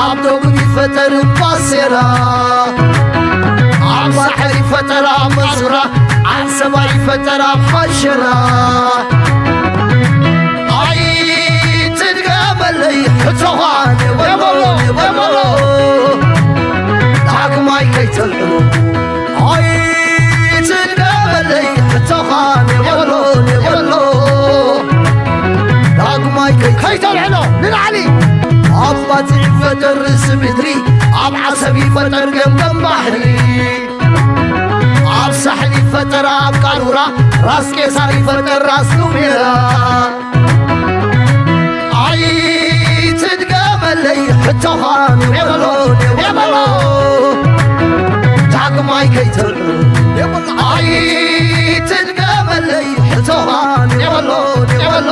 ኣብ ዶብ ይፈጠር ባሴራ፣ ኣብ ሳሕል ይፈጠር ኣብ መዙራ፣ ዓሰባ ይፈጠር ኣብ ሓሸራ። ኣይትድገመለይ ሕቶኻ ነበሎ ነበሎ፣ ዳግማይ ከይተልዕሎ። ኣይትድገመለይ ሕቶኻ ነበሎ ነበሎ፣ ዳግማይ ከይተልዕሎ። ንላዕሊ። ኣብ ባጽዕ ይፈጠር ርእሲ ምድሪ፣ ኣብ ዓሰብ ይፈጠር ገምገም ባሕሪ፣ ኣብ ሳሕል ይፈጠር ኣብ ቃሉራ፣ ራስ ቄሳር ይፈጠር ራስ ኑሜራ። ኣይትድገመለይ ሕቶኻ ነበሎ ነበሎ፣ ዳግማይ ከይተልዕሎ። ኣይትድገመለይ ሕቶኻ ነበሎ ነበሎ፣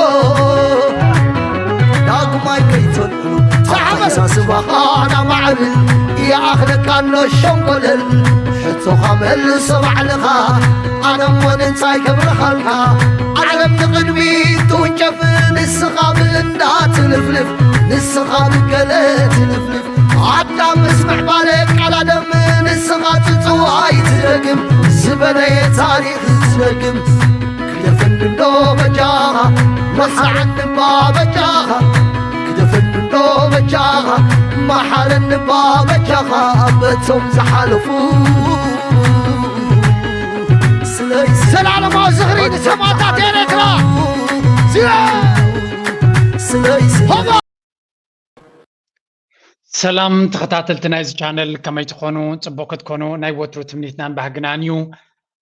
ዳግማይ ከይተልዕሎ። ኣተሓሳስባኻ ናማዕብል ይኣኽለካ ኣሎ ሸንኮለል፣ ሕቶኻ መልሶ ባዕልኻ። ኣነ እሞ እንታይ ክብርኻልካ? ዓለም ንቕድሚት ትውንጨፍ፣ ንስኻ ብእንዳ ትልፍልፍ፣ ንስኻ ብገለ ትልፍልፍ። ኣዳም ምስ ምዕባለ ቃል ኣደም፣ ንስኻ ጽጽዋይ ትደግም፣ ዝበለየ ታሪኽ ትደግም። ክደፍን እንዶ በጃኻ፣ መሳዕን እባ በጃኻ፣ ክደፍን እንዶ በጃኻ፣ መሓረን እባ በጃኻ፣ በቶም ዝሓለፉ። ስለይ ዘላለማዊ ዝኽሪ ንሰማእታት ኤርትራ። ስለይ ሆባ። ሰላም ተኸታተልቲ ናይዚ ቻነል፣ ከመይ ትኾኑ? ጽቡቕ ክትኮኑ ናይ ወትሩ ትምኒትናን ባህግናን እዩ።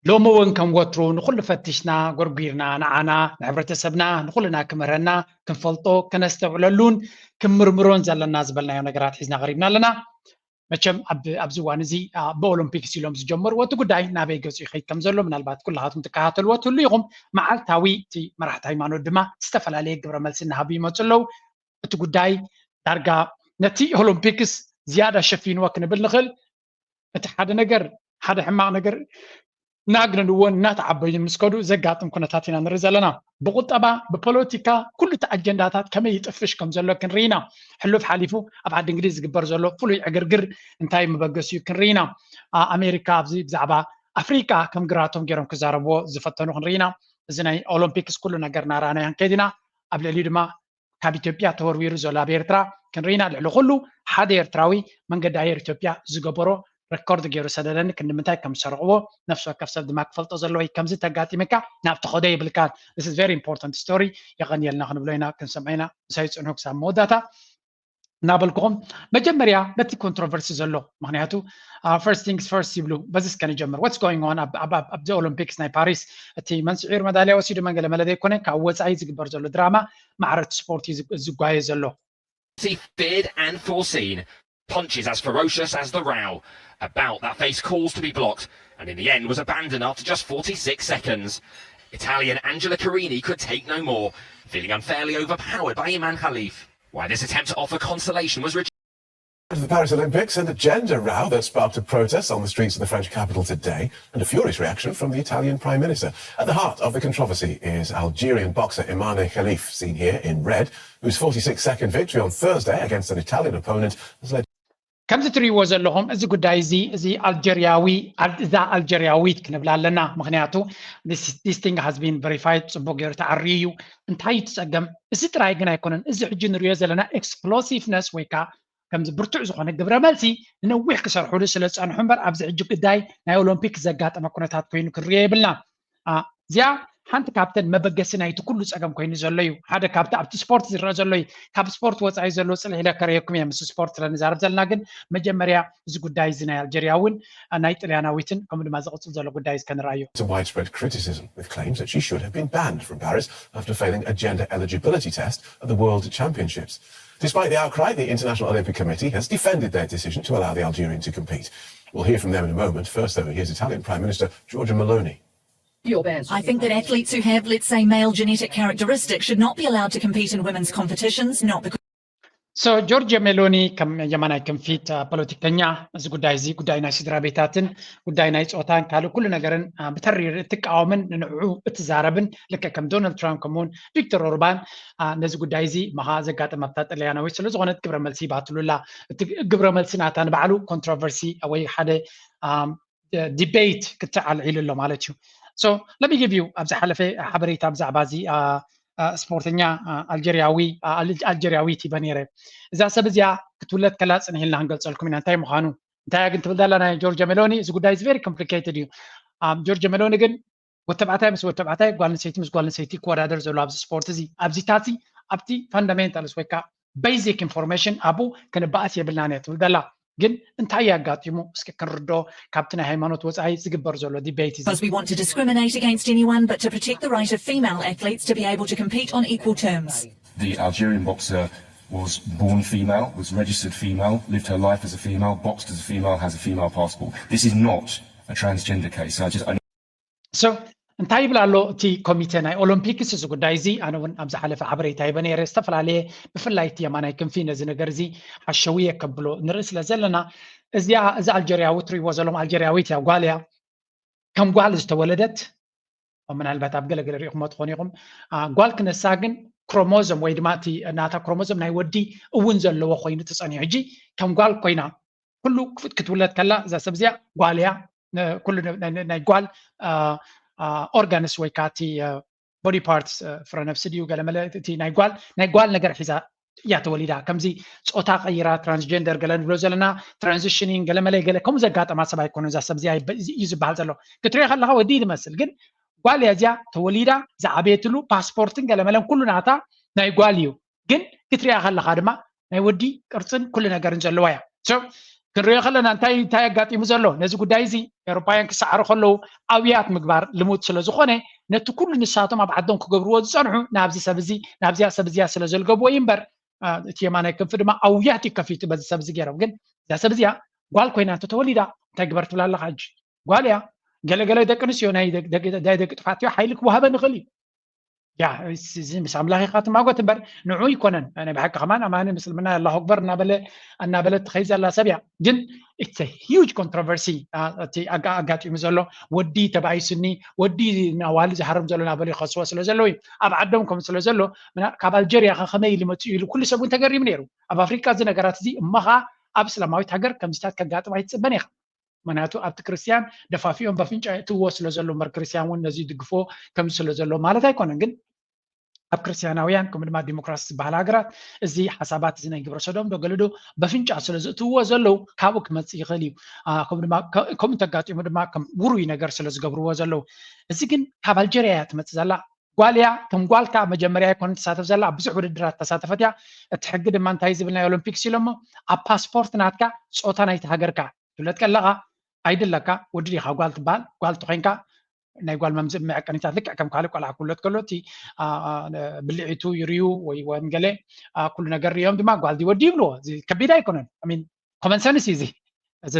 ሎሚ እውን ከም ወትሩ ንኹሉ ፈቲሽና፣ ጎርጒርና፣ ንዓና፣ ንሕብረተሰብና፣ ንኹልና ክምህረና፣ ክንፈልጦ፣ ከነስተውዕለሉን ክንምርምሮን ዘለና ዝበልናዮ ነገራት ሒዝና ቀሪብና ኣለና። መቸም ኣብ፣ ኣብዚ እዋን እዚ፣ አ፣ ብኦሎምፒክስ ኢሎም ዝጀመርዎ እቲ ጉዳይ ናበይ ገጹ ይኸይድ ከም ዘሎ ምናልባት ኩላኻትኩም ትከታተልዎ ትህሉ ኢኹም። መዓልታዊ እቲ መራሕቲ ሃይማኖት ድማ ዝተፈላለየ ግብረ መልሲ እናሃቡ ይመጹ ኣለዉ። እቲ ጉዳይ ዳርጋ ነቲ ኦሎምፒክስ ዝያዳ ሸፊንዎ ክንብል ንኽእል። እቲ ሓደ ነገር፣ ሓደ ሕማቕ ነገር እናግነንዎን እናተዓበዩን ምስ ከዱ ዘጋጥም ኩነታት ኢና ንርኢ ዘለና። ብቁጠባ፣ ብፖለቲካ፣ ኩሉ እቲ ኣጀንዳታት ከመይ ይጥፍሽ ከም ዘሎ ክንርኢ ኢና። ሕሉፍ ሓሊፉ ኣብ ዓዲ እንግሊዝ ዝግበር ዘሎ ፍሉይ ዕግርግር እንታይ መበገሲኡ ክንርኢ ኢና። ኣ-፣ ኣሜሪካ ኣብዚ ብዛዕባ ኣፍሪቃ ከም ግራቶም ገይሮም ክዛረብዎ ዝፈተኑ ክንርኢ ኢና። እዚ ናይ ኦሎምፒክስ ኩሉ ነገር እናረኣናዮ ክንከይድ ኢና። ኣብ ልዕሊኡ ድማ ካብ ኢትዮጵያ ተወርዊሩ ዘሎ ኣብ ኤርትራ ክንርኢ ኢና። ልዕሊ ኩሉ ሓደ ኤርትራዊ መንገዲ ኣየር ኢትዮጵያ ዝገበሮ ረኮርድ ገይሩ ሰደደኒ፣ ክንዲ ምንታይ ከም ዝሰርቕዎ ነፍሲ ወከፍ ሰብ ድማ ክፈልጦ ዘለዎ እዩ። ከምዚ ተጋጢምካ ናብቲ ኸዶ ይብልካን። This is very important story። የቐንየልና ክንብሎ ኢና፣ ክንሰምዖ ኢና። ምሳይ ጽንሑ ክሳብ መወዳእታ እናበልኩኹም፣ መጀመርያ በቲ ኮንትሮቨርሲ ዘሎ፣ ምኽንያቱ፣ አ፣ first things first ይብሉ። በዚ እስከ ንጀምር። What's going on ኣብ፣ ኣብ፣ ኣብ፣ ኣብዚ ኦሎምፒክስ ናይ ፓሪስ? እቲ መን ስዒሩ መዳልያ ወሲዱ መን ገለ መለ ዘይኮነ፣ ካብ ወጻኢ ዝግበር ዘሎ ድራማ ማዕረ እቲ ስፖርት እዩ ዝግ-፣ ዝጓየ ዘሎ። Feared and foreseen. Punches as ferocious as the row. A bout that faced calls to be blocked, and in the end was abandoned after just forty-six seconds. Italian Angela Carini could take no more, feeling unfairly overpowered by Iman Khalif. Why this attempt to offer consolation was rejected. To the Paris Olympics and a gender row that sparked a protest on the streets of the French capital today and a furious reaction from the Italian Prime Minister. At the heart of the controversy is Algerian boxer Imane Khalif, seen here in red, whose forty-six second victory on Thursday against an Italian opponent has led ከምዚ ትርእይዎ ዘለኹም እዚ ጉዳይ እዚ፣ እዚ ኣልጀርያዊ፣ ኣል-፣ እዛ ኣልጀርያዊት ክንብላ ኣለና። ምኽንያቱ this, this thing has been verified፣ ጽቡቕ ገይሩ ተዓርዩ እዩ። እንታይ እዩ እቲ ጸገም? እዚ ጥራይ ግን ኣይኮነን። እዚ ሕጂ ንርእዮ ዘለና ኤክስፕሎሲቭነስ ወይ ከኣ ከምዚ ብርቱዕ ዝኾነ ግብረ መልሲ ንነዊሕ ክሰርሕሉ ስለ ዝጸንሑ እምበር፣ ኣብዚ ሕጂ ጉዳይ ናይ ኦሎምፒክ ዘጋጠመ ኩነታት ኮይኑ ክንርእዮ የብልና። ኣ፣ እዚኣ ሓንቲ ካብተን መበገሲ ናይቲ ኩሉ ጸገም ኮይኑ ዘሎ እዩ። ሓደ ካብቲ ኣብቲ ስፖርት ዝረአ ዘሎ እዩ። ካብ ስፖርት ወጻኢ ዘሎ ጽልኢ ኢለ ከርእየኩም እየ፣ ምስ ስፖርት ስለ ንዛረብ ዘለና። ግን መጀመርያ እዚ ጉዳይ እዚ ናይ ኣልጀርያ እውን፣ ኣ፣ ናይ ጥልያናዊትን ከምኡ ድማ ዝቕጽል ዘሎ ጉዳይ እዚ ከንርኣዮ። To widespread criticism, with claims that she should have been banned from Paris after failing a gender eligibility test at the World Championships. Despite the outcry, the International Olympic Committee has defended their decision to allow the Algerian to compete. We'll hear from them in a moment. First, though, here's Italian Prime Minister Giorgia Meloni. I think that athletes who have, let's say, male genetic characteristics should not be allowed to compete in women's competitions, not because So ጆርጅ ሜሎኒ ከም የማናይ ክንፊት ፖለቲከኛ፣ እዚ ጉዳይ እዚ ጉዳይ ናይ ስድራ ቤታትን ጉዳይ ናይ ፆታን ካልእ ኩሉ ነገርን ብተሪር እትቃወምን ንንዕኡ እትዛረብን፣ ልክዕ ከም ዶናልድ ትራምፕ ከምኡውን ቪክተር ኦርባን፣ ነዚ ጉዳይ እዚ መኻ ዘጋጠመ ኣብታ ጥልያናዊት ስለ ዝኾነት ግብረ መልሲ ይባትሉላ። እቲ ግብረ መልሲ ናታ ንባዕሉ ኮንትሮቨርሲ ወይ ሓደ ዲቤት ክትዓል ዒሉ ኣሎ ማለት እዩ። So let me give you፣ ኣብ ዝሓለፈ ሓበሬታ ብዛዕባ እዚ ስፖርተኛ ኣልጀርያዊ ኣልጀርያዊት ሂበ ነይረ። እዛ ሰብ እዚኣ ክትውለድ ከላ ጽንሕ ኢልና ክንገልጸልኩም ኢና እንታይ ምዃኑ። እንታይ ግን ትብል ዘላ ናይ ጆርጅ ሜሎኒ፣ እዚ ጉዳይ እዚ very complicated እዩ። ጆርጅ ሜሎኒ ግን ወተባዕታይ ምስ ወተባዕታይ፣ ጓል ኣንስተይቲ ምስ ጓል ኣንስተይቲ ክወዳደር ዘሎ ኣብዚ ስፖርት እዚ፣ ኣብዚታት ኣብቲ fundamentals ወይ ከዓ basic information ኣብኡ ክንበኣስ የብልናን እያ ትብል ዘላ። ግን እንታይ ኣጋጢሙ እስኪ ክንርዶ ካብቲ ናይ ሃይማኖት ወፃኢ ዝግበር ዘሎ ዲቤት እዚ። Because we want to discriminate against anyone, but to protect the right of female athletes to be able to compete on equal terms. The Algerian boxer was born female, was registered female, lived her life as a female, boxed as a female, has a female passport. This is not a transgender case. I just I So እንታይ ይብል ኣሎ እቲ ኮሚቴ ናይ ኦሎምፒክስ እዚ ጉዳይ እዚ? ኣነ እውን ኣብ ዝሓለፈ ሓበሬታ ሂበ ነይረ። ዝተፈላለየ ብፍላይ እቲ የማናይ ክንፊ ነዚ ነገር እዚ ሓሸውየ ከብሎ ንርኢ ስለ ዘለና፣ እዚኣ እዚ ኣልጀርያዊ ትሪእዎ ዘለኹም ኣልጀርያዊት እያ፣ ጓል እያ፣ ከም ጓል ዝተወለደት። ምናልባት ኣብ ገለገለ ሪኢኹሞ ትኾኑ ኢኹም። ጓል ክነሳ ግን ክሮሞዞም ወይ ድማ እቲ ናታ ክሮሞዞም ናይ ወዲ እውን ዘለዎ ኮይኑ ተፀኒሑ፣ ሕጂ ከም ጓል ኮይና ኩሉ ክትውለድ ከላ እዛ ሰብ እዚኣ ጓል እያ። ኩሉ ናይ ጓል ኦርጋንስ ወይ ከዓ እቲ ቦዲ ፓርትስ፣ ፍረነብሲ ድዩ ገለመለ፣ እቲ ናይ ጓል ናይ ጓል ነገር ሒዛ እያ ተወሊዳ። ከምዚ ፆታ ቀይራ፣ ትራንስጀንደር ገለ ንብሎ ዘለና፣ ትራንዚሽኒንግ ገለመለ ገለ ከምኡ ዘጋጠማ ሰብ ኣይኮነ እዛ ሰብ እዚኣ እዩ ዝበሃል ዘሎ። ክትሪኦ ከለካ ወዲ እዩ ዝመስል፣ ግን ጓል እያ እዚኣ። ተወሊዳ ዝዓበየትሉ ፓስፖርትን ገለመለን ኩሉ ናታ ናይ ጓል እዩ። ግን ክትሪኣ ከለካ ድማ ናይ ወዲ ቅርፅን ኩሉ ነገርን ዘለዋ እያ። ክንሪኦ ከለና እንታይ እንታይ ኣጋጢሙ ዘሎ? ነዚ ጉዳይ እዚ ኤውሮፓውያን ክሰዓሩ ከለዉ ኣውያት ምግባር ልሙድ ስለ ዝኾነ፣ ነቲ ኩሉ ንሳቶም ኣብ ዓዶም ክገብርዎ ዝፀንሑ ናብዚ ሰብ እዚ ናብዚኣ ሰብ እዚኣ ስለ ዘልገብዎ እዩ እምበር፣ እቲ የማናይ ክንፊ ድማ ኣውያት እዩ ከፊቱ በዚ ሰብ እዚ ገይሮም። ግን እዛ ሰብ እዚኣ ጓል ኮይና እንተተወሊዳ እንታይ ግበር ትብላ ኣለካ? ሕጂ ጓል እያ። ገለገለ ደቂ ኣንስትዮ ናይ ደቂ ጥፋት ሓይሊ ክወሃበን ይኽእል እዩ። ያ እዚ ምስ ኣምላኽ ኢኻ ትማጎት እምበር ንዑ ኣይኮነን። ናይ ብሓቂ ከማን ኣማኒ ምስልምና ኣላሁ ኣክበር እናበለ እናበለት ትኸይድ ዘላ ሰብ እያ። ግን it's huge controversy እቲ ኣጋጢሙ ዘሎ። ወዲ ተባኢሱኒ፣ ወዲ ናዋሊ ዝሃርም ዘሎ እናበሉ ይኸስዎ ስለ ዘለዉ እዩ። ኣብ ዓዶም ከም ስለ ዘሎ ካብ ኣልጀርያ ከ ከመይ ኢሉ መፅኡ ኢሉ ኩሉ ሰብ እውን ተገሪሙ ነይሩ። ኣብ ኣፍሪቃ እዚ ነገራት እዚ እሞ ኸዓ ኣብ እስላማዊት ሃገር ከምዚታት ከጋጥም ኣይትፅበን ኢኻ። ምክንያቱ ኣብቲ ክርስትያን ደፋፊኦም በፍንጫ የእትውዎ ስለ ዘሎ እምበር ክርስትያን እውን ነዚ ይድግፍዎ ከምዚ ስለ ዘሎ ማለት ኣይኮነን። ግን ኣብ ክርስትያናውያን ከምኡ ድማ ዲሞክራሲ ዝበሃል ሃገራት እዚ ሓሳባት እዚ ናይ ግብረ ሰዶም ዶ ገለ ዶ በፍንጫ ስለ ዝእትውዎ ዘለዉ ካብኡ ክመፅእ ይኽእል እዩ። ከምኡ እንተጋጢሙ ድማ ከም ውሩይ ነገር ስለ ዝገብርዎ ዘለዉ። እዚ ግን ካብ ኣልጀርያ እያ ትመፅእ ዘላ። ጓል እያ። ከም ጓል ከዓ መጀመርያ ኣይኮነን ትሳተፍ ዘላ፣ ኣብ ብዙሕ ውድድራት ተሳተፈት እያ። እቲ ሕጊ ድማ እንታይ ዝብል ናይ ኦሎምፒክስ ኢሎሞ ኣብ ፓስፖርት ናትካ ፆታ ናይቲ ሃገርካ ትብለጥ ከለኻ ኣይድለካ ወዲ ዲኻ ጓል ትበሃል። ጓል ተኮይንካ ናይ ጓል መምዝእ መዐቀኒታት ልክዕ ከም ካልእ ቆልዓ ክውለድ ከሎ እቲ ብልዒቱ ይርዩ ወይ ወን ገለ ኩሉ ነገር ሪኦም ድማ ጓል ድዩ ወዲ ይብልዎ። እዚ ከቢድ ኣይኮነን። ኮመን ሰንስ እዩ እዚ።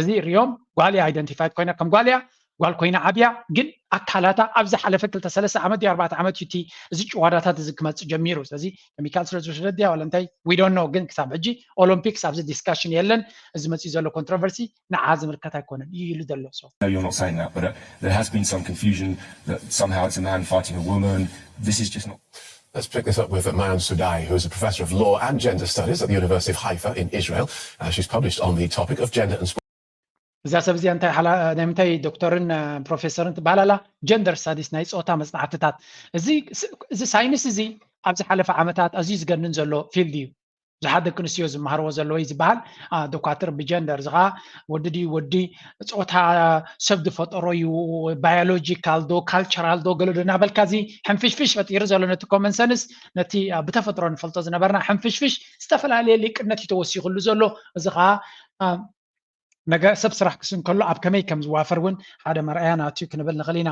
እዚ ሪኦም ጓል እያ ኣይደንቲፋይድ ኮይና ከም ጓል እያ ጓል ኮይና ዓብያ። ግን ኣካላታ ኣብ ዝሓለፈ ክልተ ሰለስተ ዓመት ድዩ ኣርባዕተ ዓመት እዩ እቲ እዚ ጭዋዳታት እዚ ክመፅእ ጀሚሩ። ስለዚ ኬሚካል ስለ ዝወሰደት ድያ ዋላ እንታይ we don't know። ግን ክሳብ ሕጂ ኦሎምፒክስ ኣብዚ ዲስካሽን የለን። እዚ መፅኡ ዘሎ ኮንትሮቨርሲ ንዓ ዝምልከት ኣይኮነን እዩ ኢሉ ዘሎ። So No, you're not saying that, but uh, there has been some confusion that somehow it's a man fighting a woman. This is just not. Let's pick this up with Maran Sudai, who is a professor of law and gender studies at the University of Haifa in Israel. Uh, she's published on the topic of gender and sport. እዛ ሰብ እዚኣ እንታይ ሓላ ናይ ምንታይ ዶክተርን ፕሮፌሰርን ትበሃል ኣላ? ጀንደር ስታዲስ፣ ናይ ፆታ መፅናዕትታት። እዚ እዚ ሳይንስ እዚ ኣብ ዝሓለፈ ዓመታት ኣዝዩ ዝገንን ዘሎ ፊልድ እዩ። ብዙሓት ደቂ ኣንስትዮ ዝመሃርዎ ዘለዎ እዩ ዝበሃል። ዶኳትር ብጀንደር እዚ ከዓ ወዲ ድዩ ወዲ፣ ፆታ ሰብ ዝፈጠሮ እዩ፣ ባዮሎጂካል ዶ ካልቸራል ዶ ገለ ዶ እናበልካ እዚ ሕንፍሽፍሽ ፈጢሩ ዘሎ ነቲ ኮመን ሰንስ፣ ነቲ ብተፈጥሮ ንፈልጦ ዝነበርና ሕንፍሽፍሽ ዝተፈላለየ ሊቅነት እዩ ተወሲኽሉ ዘሎ። እዚ ከዓ ነገ ሰብ ስራሕ ክስን ከሎ ኣብ ከመይ ከም ዝዋፈር እውን ሓደ መርኣያ ናትዩ ክንብል ንኽእል ኢና።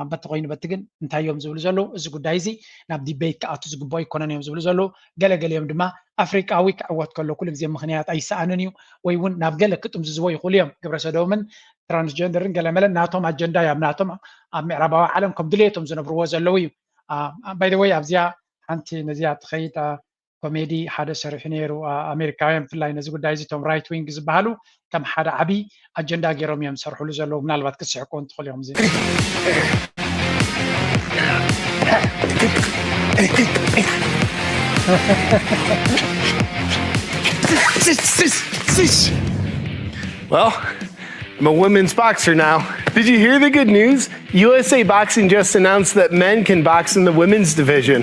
በቲ ኮይኑ በቲ ግን እንታይ እዮም ዝብሉ ዘለዉ? እዚ ጉዳይ እዚ ናብ ዲቤት ክኣቱ ዝግብኦ ኣይኮነን እዮም ዝብሉ ዘለዉ። ገለገሊኦም ድማ ኣፍሪቃዊ ክዕወት ከሎ ኩሉ ግዜ ምኽንያት ኣይሰኣንን እዩ ወይ እውን ናብ ገለ ክጥምዝዝዎ ይኽእሉ እዮም። ግብረ ሰዶምን ትራንስጀንደርን ገለመለን ናቶም ኣጀንዳ እዮም። ናቶም ኣብ ምዕራባዊ ዓለም ከም ድሌቶም ዝነብርዎ ዘለዉ እዩ። ባይ ዘ ወይ ኣብዚኣ ሓንቲ ነዚኣ ትኸይድ ኮሜዲ ሓደ ሰሪሑ ነይሩ። ኣሜሪካውያን ብፍላይ ነዚ ጉዳይ እዚ እቶም right wing ዝበሃሉ ከም ሓደ ዓብዪ ኣጀንዳ ገይሮም እዮም ዝሰርሕሉ ዘለዉ። ምናልባት ክትስሕቁ ትኽእሉ እዮም። እዚ Well, I'm a women's boxer now. Did you hear the good news? U S A Boxing just announced that men can box in the women's division.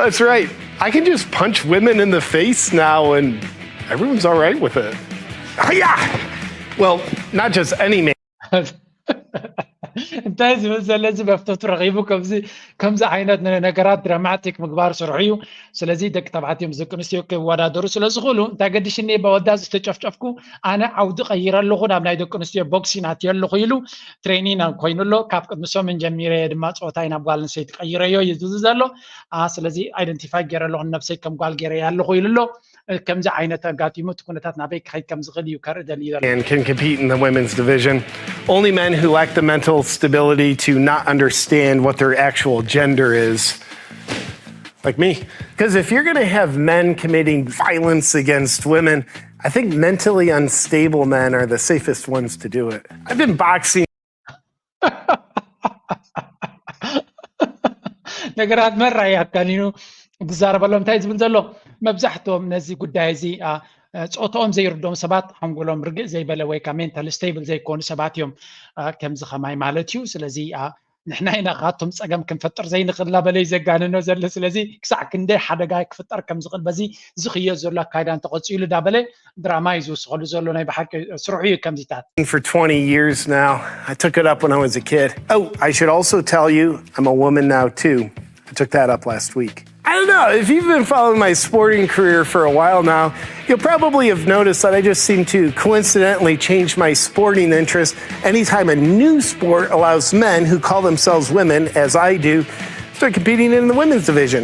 That's right. I can just punch women in the face now and everyone's all right with it. Yeah. Well, not just any man. እንታይ ዝብል ዘለዚ መፍተቱ ረኺቡ ከምዚ ከምዚ ዓይነት ነገራት ድራማቲክ ምግባር ስርሑ እዩ። ስለዚ ደቂ ተባዕትዮም ምስ ደቂ ኣንስትዮ ክወዳደሩ ስለ ዝኽእሉ እንታይ ገዲሽኒ በወዳ ዝተጨፍጨፍኩ ኣነ ዓውዲ ቀይረ ኣለኹ ናብ ናይ ደቂ ኣንስትዮ ቦክሲን ኣትየ ኣለኹ ኢሉ ትሬኒን ኮይኑ ኣሎ። ካብ ቅድሚ ሰሙን ጀሚረ ድማ ፆታይ ናብ ጓል ኣንስተይቲ ቀይረዮ እዩ ዝብል ዘሎ። ስለዚ ኣይደንቲፋይ ገይረ ኣለኹ ነብሰይ ከም ጓል ገይረ ኣለኹ ኢሉ ኣሎ። ከምዚ ዓይነት ኣጋጢሙ እቲ ኩነታት ናበይ ክኸይድ ከም ዝኽእል እዩ ከርኢ ደልዩ ዘሎ። And can compete in the women's division. Only men who lack the mental stability to not understand what their actual gender is, like me. Because if you're going to have men committing violence against women, I think mentally unstable men are the safest ones to do it. I've been boxing. ነገራት መራይ ኣካኒኑ ዝዛረበሎም እንታይ ዝብል ዘሎ መብዛሕትኦም ነዚ ጉዳይ እዚ ፆታኦም ዘይርዶም ሰባት ሓንጎሎም ርግእ ዘይበለ ወይ ከዓ ሜንታል ስቴብል ዘይኮኑ ሰባት እዮም። ከምዚ ከማይ ማለት እዩ። ስለዚ ንሕና ኢና ካብቶም ፀገም ክንፈጥር ዘይንኽእል እናበለ እዩ ዘጋንኖ ዘሎ። ስለዚ ክሳዕ ክንደይ ሓደጋ ክፍጠር ከም ዝኽእል በዚ ዝኽየድ ዘሎ ኣካይዳ እንተቐፂሉ እንዳበለ ድራማ እዩ ዝውስኸሉ ዘሎ። ናይ ብሓቂ ስርሑ እዩ ከምዚታት። For twenty years now. I took it up when I was a kid. Oh, I should also tell you, I'm a woman now too. I took that up last week. I don't know. If you've been following my sporting career for a while now, you'll probably have noticed that I just seem to coincidentally change my sporting interest anytime a new sport allows men who call themselves women, as I do, start competing in the women's division.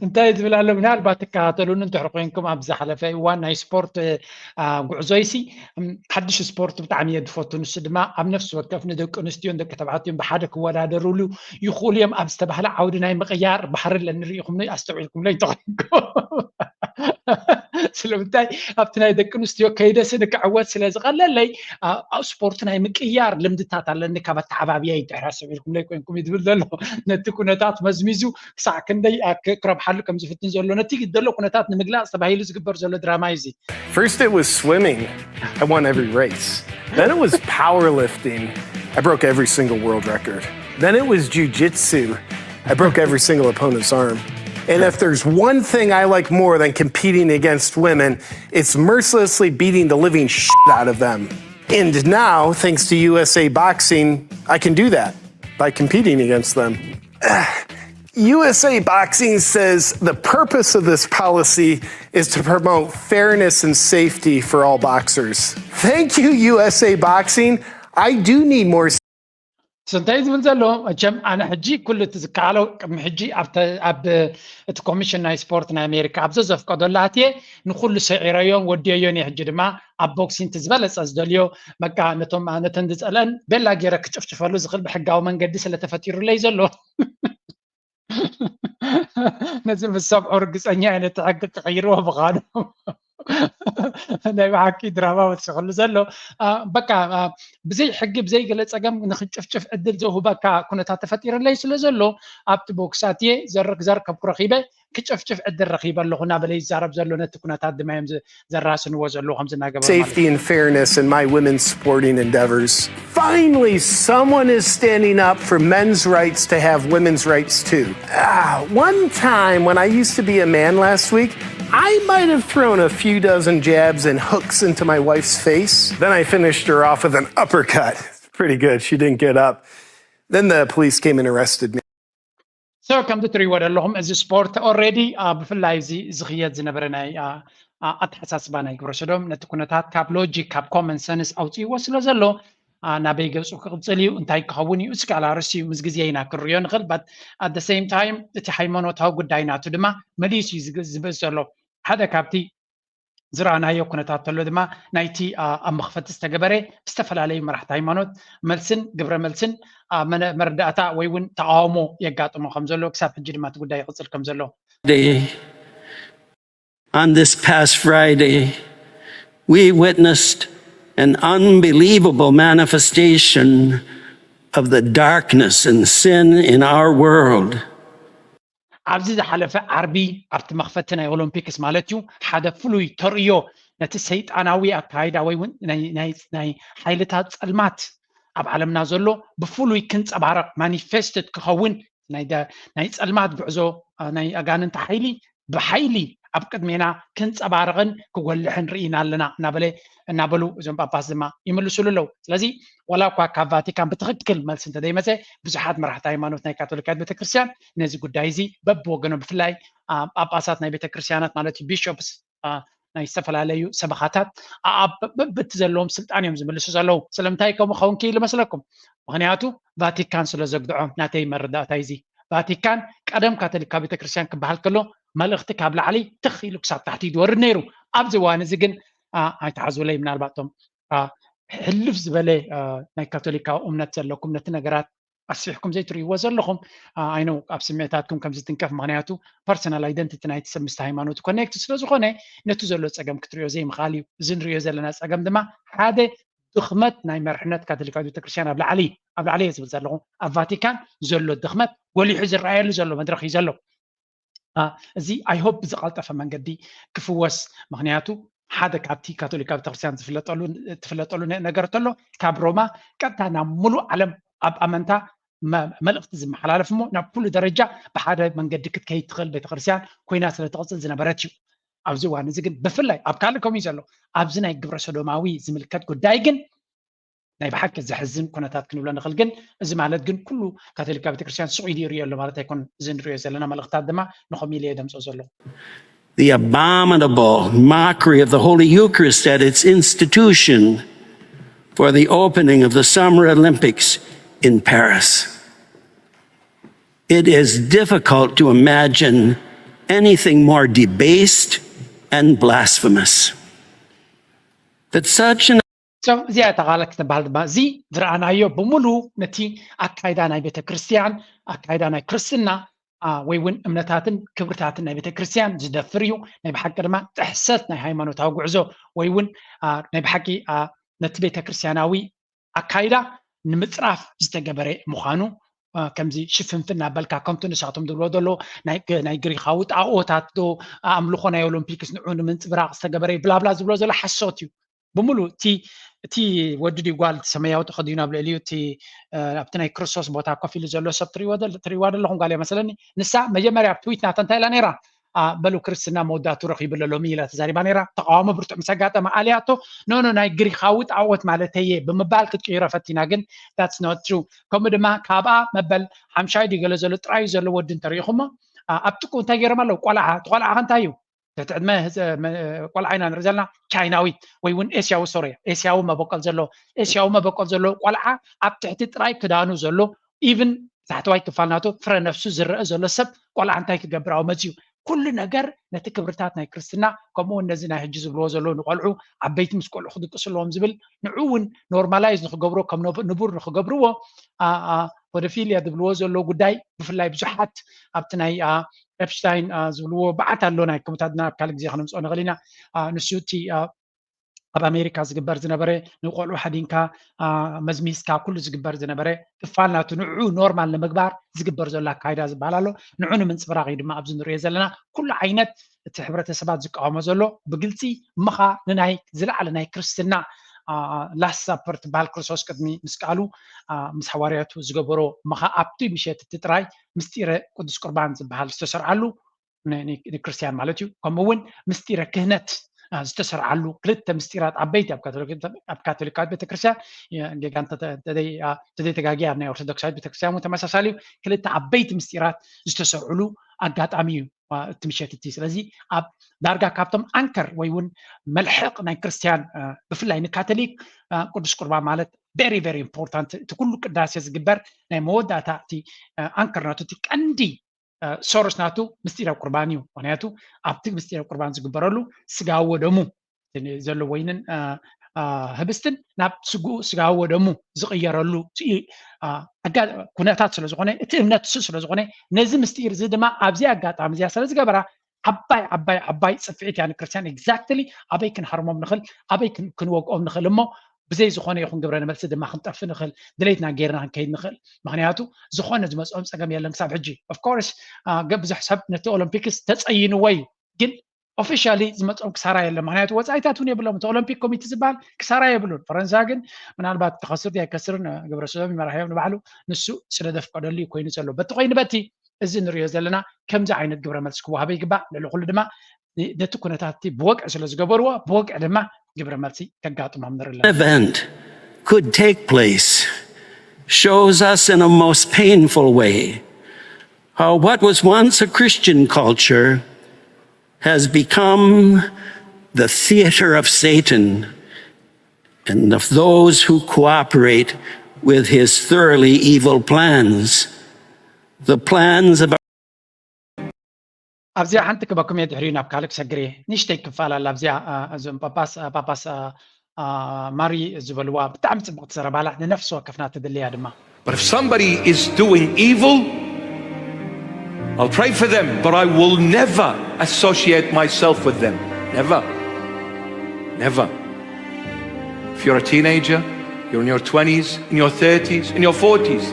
እንታይ ዝብል ኣሎ? ምናልባት ትከታተሉኒ እንድሕር ኮይንኩም ኣብ ዝሓለፈ እዋን ናይ ስፖርት ጉዕዞይሲ ሓድሽ ስፖርት ብጣዕሚ እየ ዝፈቱ። ንሱ ድማ ኣብ ነፍሲ ወከፍ ንደቂ ኣንስትዮን ደቂ ተባዕትዮን ብሓደ ክወዳደሩሉ ይኽእሉ እዮም ኣብ ዝተባህለ ዓውዲ ናይ ምቕያር ባህሪ ኣለኒ። ርኢኹምኒ ኣስተውዒልኩምለይ እንተኾይንኩም ስለምንታይ ኣብቲ ናይ ደቂ ኣንስትዮ ከይደሲ ንክዕወት ስለ ዝቐለለይ ኣብ ስፖርት ናይ ምቅያር ልምድታት ኣለኒ ካብ ኣተዓባብያ ይድሕር ኣሰብ ኢልኩም ለይ ኮይንኩም ይድብል ዘሎ ነቲ ኩነታት መዝሚዙ ክሳዕ ክንደይ ክረብሓሉ ከም ዝፍትን ዘሎ ነቲ ዘሎ ኩነታት ንምግላፅ ተባሂሉ ዝግበር ዘሎ ድራማ እዩ እዚ። First it was swimming. I won every race. Then it was powerlifting. I broke every single world record. Then it was jujitsu. I broke every single opponent's arm. And if there's one thing I like more than competing against women, it's mercilessly beating the living shit out of them. And now, thanks to U S A Boxing, I can do that by competing against them. U S A Boxing says the purpose of this policy is to promote fairness and safety for all boxers. Thank you, U S A Boxing. I do need more እንታይ ዝብል ዘሎ መቸም ኣነ ሕጂ ኩሉ እቲ ዝከኣሎ ቅድሚ ሕጂ ኣብ እቲ ኮሚሽን ናይ ስፖርት ናይ ኣሜሪካ ኣብዘ ዘፍቀደሉ ኣትየ ንኩሉ ሰዒረዮን ወዲዮዮን እየ። ሕጂ ድማ ኣብ ቦክሲንግ ዝበለፀ ዝደልዮ በቃ ነቶም ነተን ዝፀለአን ቤላ ገይረ ክጭፍጭፈሉ ዝኽእል ብሕጋዊ መንገዲ ስለተፈጢሩለይ ዘሎ ነዚ ምስ ሰምዑ ርግፀኛ እየ ነቲ ሕጊ ክቕይርዎ ምዃኑ ናይ ብሓቂ ድራማ ወሲኽሉ ዘሎ በቃ ብዘይ ሕጊ ብዘይ ገለ ፀገም ንክጭፍጭፍ ዕድል ዘውህበካ ኩነታት ተፈጢርለይ ስለ ዘሎ ኣብቲ ቦክስ ኣትየ ዘረክዘር ከብኩ ረኪበ ክጭፍጭፍ ዕድል ረኪበ ኣለኹ እናበለ ይዛረብ ዘሎ ነቲ ኩነታት ድማ እዮም ዘራስንዎ ዘለዉ ከምዚ እናገበሩ ማለት እዩ። Safety and fairness in my women's sporting endeavors. Finally, someone is standing up for men's rights to have women's rights too. Ah, one time when I used to be a man last week, I might have thrown a few dozen jabs and hooks into my wife's face. Then I finished her off with an uppercut. Pretty good. She didn't get up. Then the police came and arrested me. So ከምዚ ትሪእዎ ዘለኹም እዚ ስፖርት ኦልሬዲ ብፍላይ እዚ ዝኽየድ ዝነበረ ናይ ኣተሓሳስባ ናይ ግብረ ሰዶም ነቲ ኩነታት ካብ ሎጂክ ካብ ኮመን ሰንስ ኣውፅእዎ ስለ ዘሎ ናበይ ገፁ ክቕፅል እዩ እንታይ ክኸውን እዩ እስካል ኣርስ እዩ ምስ ግዜ ኢና ክንሪኦ ንኽእል but at the same time እቲ ሃይማኖታዊ ጉዳይ ናቱ ድማ መሊሱ እዩ ዝብል ዘሎ ሓደ ካብቲ ዝረኣናዮ ኩነታት ተሎ ድማ ናይቲ ኣብ መኽፈቲ ዝተገበረ ብዝተፈላለዩ መራሕቲ ሃይማኖት መልስን ግብረ መልስን መረዳእታ ወይ እውን ተቃውሞ የጋጥሞ ከም ዘሎ ክሳብ ሕጂ ድማ እቲ ጉዳይ ይቕፅል ከም ዘሎ On this past Friday, we witnessed an unbelievable manifestation of the darkness and sin in our world. ኣብዚ ዝሓለፈ ዓርቢ ኣብቲ መኽፈቲ ናይ ኦሎምፒክስ ማለት እዩ ሓደ ፍሉይ ተርእዮ ነቲ ሰይጣናዊ ኣካይዳ ወይ እውን ናይ ሓይልታት ጸልማት ኣብ ዓለምና ዘሎ ብፍሉይ ክንጸባረቕ ማኒፌስትድ ክኸውን ናይ ጸልማት ጉዕዞ ናይ ኣጋንንቲ ሓይሊ ብሓይሊ ኣብ ቅድሜና ክንጸባረቕን ክጎልሕን ርኢና ኣለና እናበለ እናበሉ እዞም ጳጳስ ድማ ይምልሱሉ ኣለዉ። ስለዚ ዋላ እኳ ካብ ቫቲካን ብትኽክል መልሲ እንተዘይመፀ ብዙሓት መራሕቲ ሃይማኖት ናይ ካቶሊካዊት ቤተክርስትያን ነዚ ጉዳይ እዚ በብወገኖም ብፍላይ ጳጳሳት ናይ ቤተክርስትያናት ማለት እዩ ቢሾፕስ ናይ ዝተፈላለዩ ሰበኻታት ኣኣብ በብቲ ዘለዎም ስልጣን እዮም ዝምልሱ ዘለዉ። ስለምንታይ ከምኡ ኸውን ክኢሉ መስለኩም? ምክንያቱ ቫቲካን ስለ ዘግድዖም ናተይ መረዳእታ እዚ ቫቲካን ቀደም ካቶሊካ ቤተክርስትያን ክበሃል ከሎ መልእኽቲ ካብ ላዕሊ ትኽ ኢሉ ክሳብ ታሕቲ ዝወርድ ነይሩ። ኣብዚ እዋን እዚ ግን ኣይተሓዝብለይ ምናልባት ቶም ሕልፍ ዝበለ ናይ ካቶሊካዊ እምነት ዘለኩም ነቲ ነገራት ኣስፊሕኩም ዘይትርእይዎ ዘለኹም ኣይነው ኣብ ስምዒታትኩም ከም ዝትንከፍ ምክንያቱ ፐርሰናል ኣይደንቲቲ ናይቲ ሰብ ምስቲ ሃይማኖቱ ኮኔክት ስለዝኾነ ነቲ ዘሎ ፀገም ክትሪኦ ዘይምኽኣል እዩ። እዚ ንሪኦ ዘለና ፀገም ድማ ሓደ ድኽመት ናይ መርሕነት ካቶሊካዊት ቤተክርስትያን ኣብ ላዕሊ ኣብ ላዕሊ እየ ዝብል ዘለኹ ኣብ ቫቲካን ዘሎ ድኽመት ጎሊሑ ዝረኣየሉ ዘሎ መድረኽ እዩ ዘሎ። እዚ ኣይሆፕ ብዝቐልጠፈ መንገዲ ክፍወስ ምክንያቱ ሓደ ካብቲ ካቶሊካዊ ቤተክርስትያን ዝፍለጠሉ ትፍለጠሉ ነገር ተሎ ካብ ሮማ ቀጥታ ናብ ሙሉእ ዓለም ኣብ ኣመንታ መልእክቲ ዝመሓላለፍ እሞ ናብ ኩሉ ደረጃ ብሓደ መንገዲ ክትከይድ ትኽእል ቤተክርስትያን ኮይና ስለ ትቕፅል ዝነበረት እዩ። ኣብዚ እዋን እዚ ግን ብፍላይ ኣብ ካልእ ከምኡ እዩ ዘሎ። ኣብዚ ናይ ግብረ ሰዶማዊ ዝምልከት ጉዳይ ግን ናይ ብሓቂ ዘሕዝን ኩነታት ክንብሎ ንኽእል። ግን እዚ ማለት ግን ኩሉ ካቶሊካ ቤተክርስትያን ስቕ ኢሉ ይሪኦ ኣሎ ማለት ኣይኮን። እዚ ንሪኦ ዘለና መልእኽታት ድማ ንኸምኡ ኢለ እየ ደምፆ ዘለኹ። The abominable mockery of the Holy Eucharist at its institution for the opening of the Summer Olympics in Paris. It is difficult to imagine anything more debased and blasphemous. That such an እዚኣ እታ ቃል ክትበሃል ድማ እዚ ዝረኣናዮ ብምሉ ነቲ ኣካይዳ ናይ ቤተ ክርስትያን ኣካይዳ ናይ ክርስትና ወይ እውን እምነታትን ክብርታትን ናይ ቤተ ክርስትያን ዝደፍር እዩ። ናይ ብሓቂ ድማ ጥሕሰት ናይ ሃይማኖታዊ ጉዕዞ ወይ እውን ናይ ብሓቂ ነቲ ቤተ ክርስትያናዊ ኣካይዳ ንምፅራፍ ዝተገበረ ምዃኑ ከምዚ ሽፍንፍን እናበልካ ከምቲ ንሳቶም ዝብሎ ዘሎ ናይ ግሪኻዊ ጣኦታት ዶ ኣምልኾ ናይ ኦሎምፒክስ ንዑ ንምንፅብራቕ ዝተገበረ ብላብላ ዝብሎ ዘሎ ሓሶት እዩ። ብምሉ እቲ እቲ ወዲ ድዩ ጓል ሰማያዊ ተኸዲኑ ኣብ ልዕሊኡ እቲ ኣብቲ ናይ ክርስቶስ ቦታ ኮፍ ኢሉ ዘሎ ሰብ ትሪእዋ ዘለኹም ጓል እያ መሰለኒ። ንሳ መጀመርያ ኣብ ትዊት ናታ እንታይ ኢላ ነይራ? በሉ ክርስትና መወዳእቱ ረኺቡ ኣሎ ሎሚ ኢላ ተዛሪባ ነይራ። ተቃውሞ ብርቱዕ ምስ ኣጋጠማ ኣልያቶ ኖኖ ናይ ግሪኻዊ ጣዖት ማለተየ ብምባል ክትቅይሮ ፈቲና ግን that's not true። ከምኡ ድማ ካብኣ መበል ሓምሻይ ድዩ ገለ ዘሎ ጥራዩ ዘሎ ወዲ እንተሪኢኹሞ ኣብቲ እንታይ ገይሮም ኣለዉ ቆልዓ እቲ ቆልዓ ከ እንታይ እዩ ትሕቲ ዕድመ ቆልዓ ኢና ንርኢ ዘለና ቻይናዊ ወይ እውን ኤስያዊ ሶሪ ኤስያዊ መበቆል ዘሎ ኤስያዊ መበቆል ዘሎ ቆልዓ ኣብ ትሕቲ ጥራይ ክዳኑ ዘሎ ኢቭን ታሕተዋይ ክፋል ናቱ ፍረ ነፍሱ ዝረአ ዘሎ ሰብ ቆልዓ እንታይ ክገብር ኣብ መፅኡ ኩሉ ነገር ነቲ ክብርታት ናይ ክርስትና ከምኡ እውን ነዚ ናይ ሕጂ ዝብልዎ ዘለዉ ንቆልዑ ዓበይቲ ምስ ቆልዑ ክድቅሱ ኣለዎም ዝብል ንዑ እውን ኖርማላይዝ ንክገብርዎ ከም ንቡር ንክገብርዎ ፖዶፊልያ ዝብልዎ ዘለዉ ጉዳይ ብፍላይ ብዙሓት ኣብቲ ናይ ኤፕሽታይን ዝብልዎ በዓት ኣሎ ናይ ከምታትና ኣብ ካልእ ግዜ ክነምፅኦ ንኽእል ኢና ንሱ እቲ ኣብ ኣሜሪካ ዝግበር ዝነበረ ንቆልዑ ሓዲንካ መዝሚዝካ ኩሉ ዝግበር ዝነበረ ክፋል ናቱ ንዑ ኖርማል ንምግባር ዝግበር ዘሎ ኣካይዳ ዝበሃል ኣሎ ንዑ ንምንፅብራቕ እዩ ድማ ኣብዚ ንሪኦ ዘለና ኩሉ ዓይነት እቲ ሕብረተሰባት ዝቃወሞ ዘሎ ብግልፂ ምኻ ንናይ ዝለዓለ ናይ ክርስትና ላስት ሳፐር ትበሃል ክርስቶስ ቅድሚ ምስ ቃሉ ምስ ሓዋርያቱ ዝገበሮ ምኻ ኣብቲ ምሸት እቲ ጥራይ ምስጢረ ቅዱስ ቁርባን ዝበሃል ዝተሰርዓሉ ንክርስትያን ማለት እዩ ከምኡ እውን ምስጢረ ክህነት ዝተሰርዓሉ ክልተ ምስጢራት ዓበይቲ ኣብ ካቶሊካዊት ቤተክርስትያን ጌጋ ተዘይተጋጊ ኣብ ናይ ኦርቶዶክሳዊት ቤተክርስትያን እውን ተመሳሳሊ እዩ ክልተ ዓበይቲ ምስጢራት ዝተሰርዕሉ ኣጋጣሚ እዩ እቲ ምሸት እቲ ስለዚ ኣብ ዳርጋ ካብቶም ኣንከር ወይ እውን መልሕቕ ናይ ክርስትያን ብፍላይ ንካቶሊክ ቅዱስ ቁርባን ማለት very very important እቲ ኩሉ ቅዳሴ ዝግበር ናይ መወዳእታ እቲ ኣንከር ናቱ እቲ ቀንዲ ሶርስ ናቱ ምስጢረ ቁርባን እዩ ምክንያቱ ኣብቲ ምስጢረ ቁርባን ዝግበረሉ ስጋዎ ደሙ ዘሎ ወይንን ህብስትን ናብ ስጋዊ ወደሙ ዝቕየረሉ ኩነታት ስለዝኾነ፣ እቲ እምነት እሱ ስለዝኾነ፣ ነዚ ምስጢር እዚ ድማ ኣብዚ ኣጋጣሚ እዚኣ ስለዝገበራ ዓባይ ዓባይ ዓባይ ፅፍዒት እያ ንክርስትያን። ኤግዛክትሊ ኣበይ ክንሃርሞም ንኽእል፣ ኣበይ ክንወግኦም ንኽእል እሞ ብዘይ ዝኾነ ይኹን ግብረ መልሲ ድማ ክንጠፊ ንኽእል፣ ድሌትና ጌርና ክንከይድ ንኽእል። ምክንያቱ ዝኾነ ዝመፅኦም ፀገም የለን ክሳብ ሕጂ። ኦፍኮርስ ብዙሕ ሰብ ነቲ ኦሎምፒክስ ተፀይንዎ እዩ፣ ግን ኦፊሻሊ ዝመፅኦም ክሳራ የለን። ምክንያቱ ወፃኢታት እውን የብሎም። እቲ ኦሎምፒክ ኮሚቴ ዝበሃል ክሳራ የብሉን። ፈረንሳ ግን ምናልባት ተኸስር ኣይከስርን ግብረ ሰዶም ይመራሕዮም ንባዕሉ፣ ንሱ ስለ ዘፍቀደሉ እዩ ኮይኑ ዘሎ። በቲ ኮይኑ በቲ እዚ ንሪኦ ዘለና ከምዚ ዓይነት ግብረ መልሲ ክወሃበ ይግባእ። ልዕሊ ኩሉ ድማ ነቲ ኩነታት ብወግዒ ስለ ዝገበርዎ ብወግዒ ድማ ግብረ መልሲ ከጋጥሞም ንርኢ ኣለና። Event could take place shows us in a most painful way how what was once a Christian culture has become the theater of Satan and of those who cooperate with his thoroughly evil plans, the plans of ኣብዚኣ ሓንቲ ክበኩም እየ፣ ድሕሪኡ ናብ ካልእ ክሰግር እየ። ንእሽተይ ክፋል ኣላ ኣብዚኣ። እዞም ጳጳስ ጳጳስ ማሪ ዝበልዋ ብጣዕሚ ፅብቕቲ ዘረባ ኣላ፣ ንነፍሲ ወከፍና ትድልያ ድማ። But if somebody is doing evil, I'll pray for them, but I will never associate myself with them. Never. Never. If you're a teenager, you're in your twenties, in your thirties, in your forties.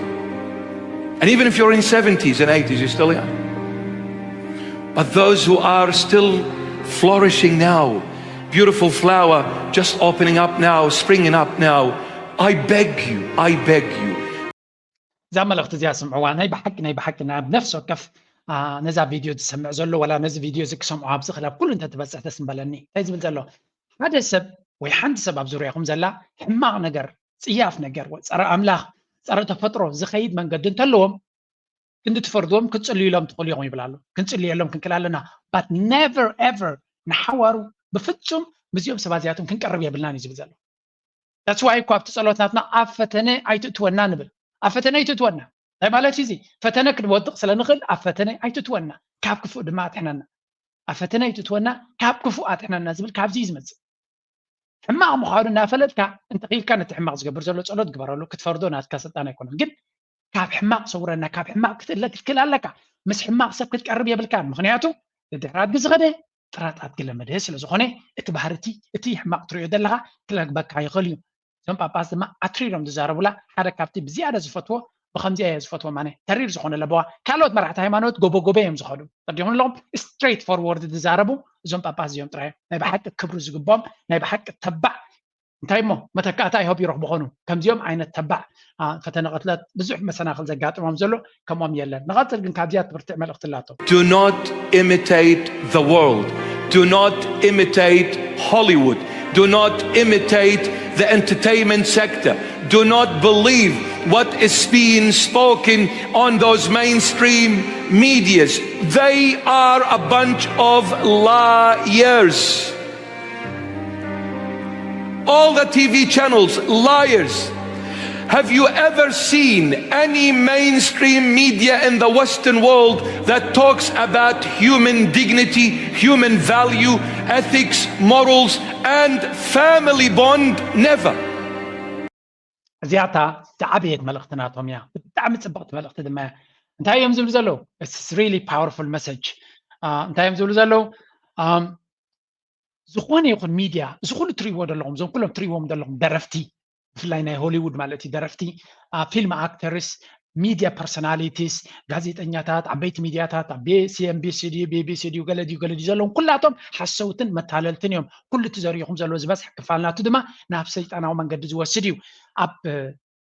And even if you're in seventies and eighties, you're still young. But those who are still flourishing now, beautiful flower just opening up now, springing up now, I beg you, I beg you. እዛ መልእኽቲ እዚኣ ስምዕዋ። ናይ ብሓቂ ናይ ብሓቂ ናብ ነፍሲ ወከፍ ነዛ ቪድዮ ዝሰምዕ ዘሎ ወላ ነዚ ቪድዮ እዚ ክሰምዖ ኣብ ዝኽእል ኣብ ኩሉ እንተትበፅሕ ደስ ምበለኒ። እንታይ ዝብል ዘሎ? ሓደ ሰብ ወይ ሓንቲ ሰብ ኣብ ዙርያኹም ዘላ ሕማቕ ነገር፣ ፅያፍ ነገር፣ ፀረ ኣምላኽ፣ ፀረ ተፈጥሮ ዝኸይድ መንገዲ እንተለዎም ክንዲ ትፈርድዎም ክትፅልዩሎም ትኽእሉ ኢኹም ይብል ኣሎ። ክንፅልየሎም ክንክእል ኣለና። But never ever ንሓዋሩ ብፍፁም ምስዚኦም ሰባት እዚኣቶም ክንቀርብ የብልናን እዩ ዝብል ዘሎ። That's why እኮ ኣብቲ ጸሎት ናትና ኣብ ፈተነ ኣይትእትወና ንብል። ኣብ ፈተነ ኣይትእትወና እንታይ ማለት እዩ? እዚ ፈተነ ክንወድቕ ስለ ንኽእል ኣብ ፈተነ ኣይትእትወና፣ ካብ ክፉእ ድማ ኣጥሕነና። ኣብ ፈተነ ኣይትእትወና፣ ካብ ክፉእ ኣጥሕነና ዝብል ካብዚ እዩ ዝመጽእ። ሕማቕ ምዃኑ እናፈለጥካ እንተኺኢልካ ነቲ ሕማቕ ዝገብር ዘሎ ጸሎት ግበረሉ። ክትፈርዶ ናትካ ስልጣን ኣይኮነን፣ ግን ካብ ሕማቕ ሰውረና፣ ካብ ሕማቕ ክትእለ ክትክእል ኣለካ። ምስ ሕማቕ ሰብ ክትቀርብ የብልካን፣ ምኽንያቱ ድድሕር ኣድጊ ዝኸደ ጥራጥ ኣድጊ ለመደ ስለ ዝኾነ፣ እቲ ባህሪ እቲ እቲ ሕማቕ ትሪኦ ዘለኻ ክለግበካ ይኽእል እዩ። እዞም ጳጳስ ድማ ኣትሪሮም ዝዛረቡላ ሓደ ካብቲ ብዝያዳ ዝፈትዎ ብኸምዚኣ እየ ዝፈትዎም ኣነ ተሪር ዝኾነ ለበዋ። ካልኦት መራሕቲ ሃይማኖት ጎቦ ጎቦ እዮም ዝኸዱ፣ ተርዲኹም ኣለኹም። ስትሬት ፎርወርድ ዝዛረቡ እዞም ጳጳስ እዚኦም ጥራይ እዮም። ናይ ብሓቂ ክብሪ ዝግብኦም ናይ ብሓቂ ተባዕ እንታይ እሞ መተካእታ ይሆብ ይረኽቡ ኾኑ። ከምዚኦም ዓይነት ተባዕ ፈተነ ቅትለት ብዙሕ መሰናኽል ዘጋጥሞም ዘሎ ከምኦም የለን። ንቐፅል ግን ካብዚኣ ትብርትዕ መልእኽቲ ኣላቶ። Do not imitate the world. Do not imitate Hollywood. Do not imitate the entertainment sector. Do not believe what is being spoken on those mainstream medias. They are a bunch of liars. All the T V channels, liars. Have you ever seen any mainstream media in the Western world that talks about human dignity, human value, ethics, morals, and family bond? Never. እዚኣታ ዝዓበየት መልእኽቲ ናቶም እያ። ብጣዕሚ ፅብቕቲ መልእኽቲ ድማ እያ። እንታይ እዮም ዝብሉ ዘለዉ? It's really powerful message። እንታይ እዮም ዝብሉ ዘለዉ? ዝኾነ ይኹን ሚድያ፣ እዚ ኩሉ ትሪእዎ ዘለኹም፣ እዞም ኩሎም ትሪእዎም ዘለኹም ደረፍቲ፣ ብፍላይ ናይ ሆሊውድ ማለት እዩ፣ ደረፍቲ፣ ፊልም ኣክተርስ፣ ሚድያ ፐርሶናሊቲስ፣ ጋዜጠኛታት፣ ዓበይቲ ሚድያታት፣ ኣብ ሲኤንቢሲ ድዩ ቢቢሲ ድዩ ገለ ድዩ ገለ ድዩ ዘለዎም ኩላቶም ሓሰውትን መታለልትን እዮም። ኩሉ እቲ ዘሪእኹም ዘለዎ ዝበዝሕ ክፋል ናቱ ድማ ናብ ሰይጣናዊ መንገዲ ዝወስድ እዩ። ኣብ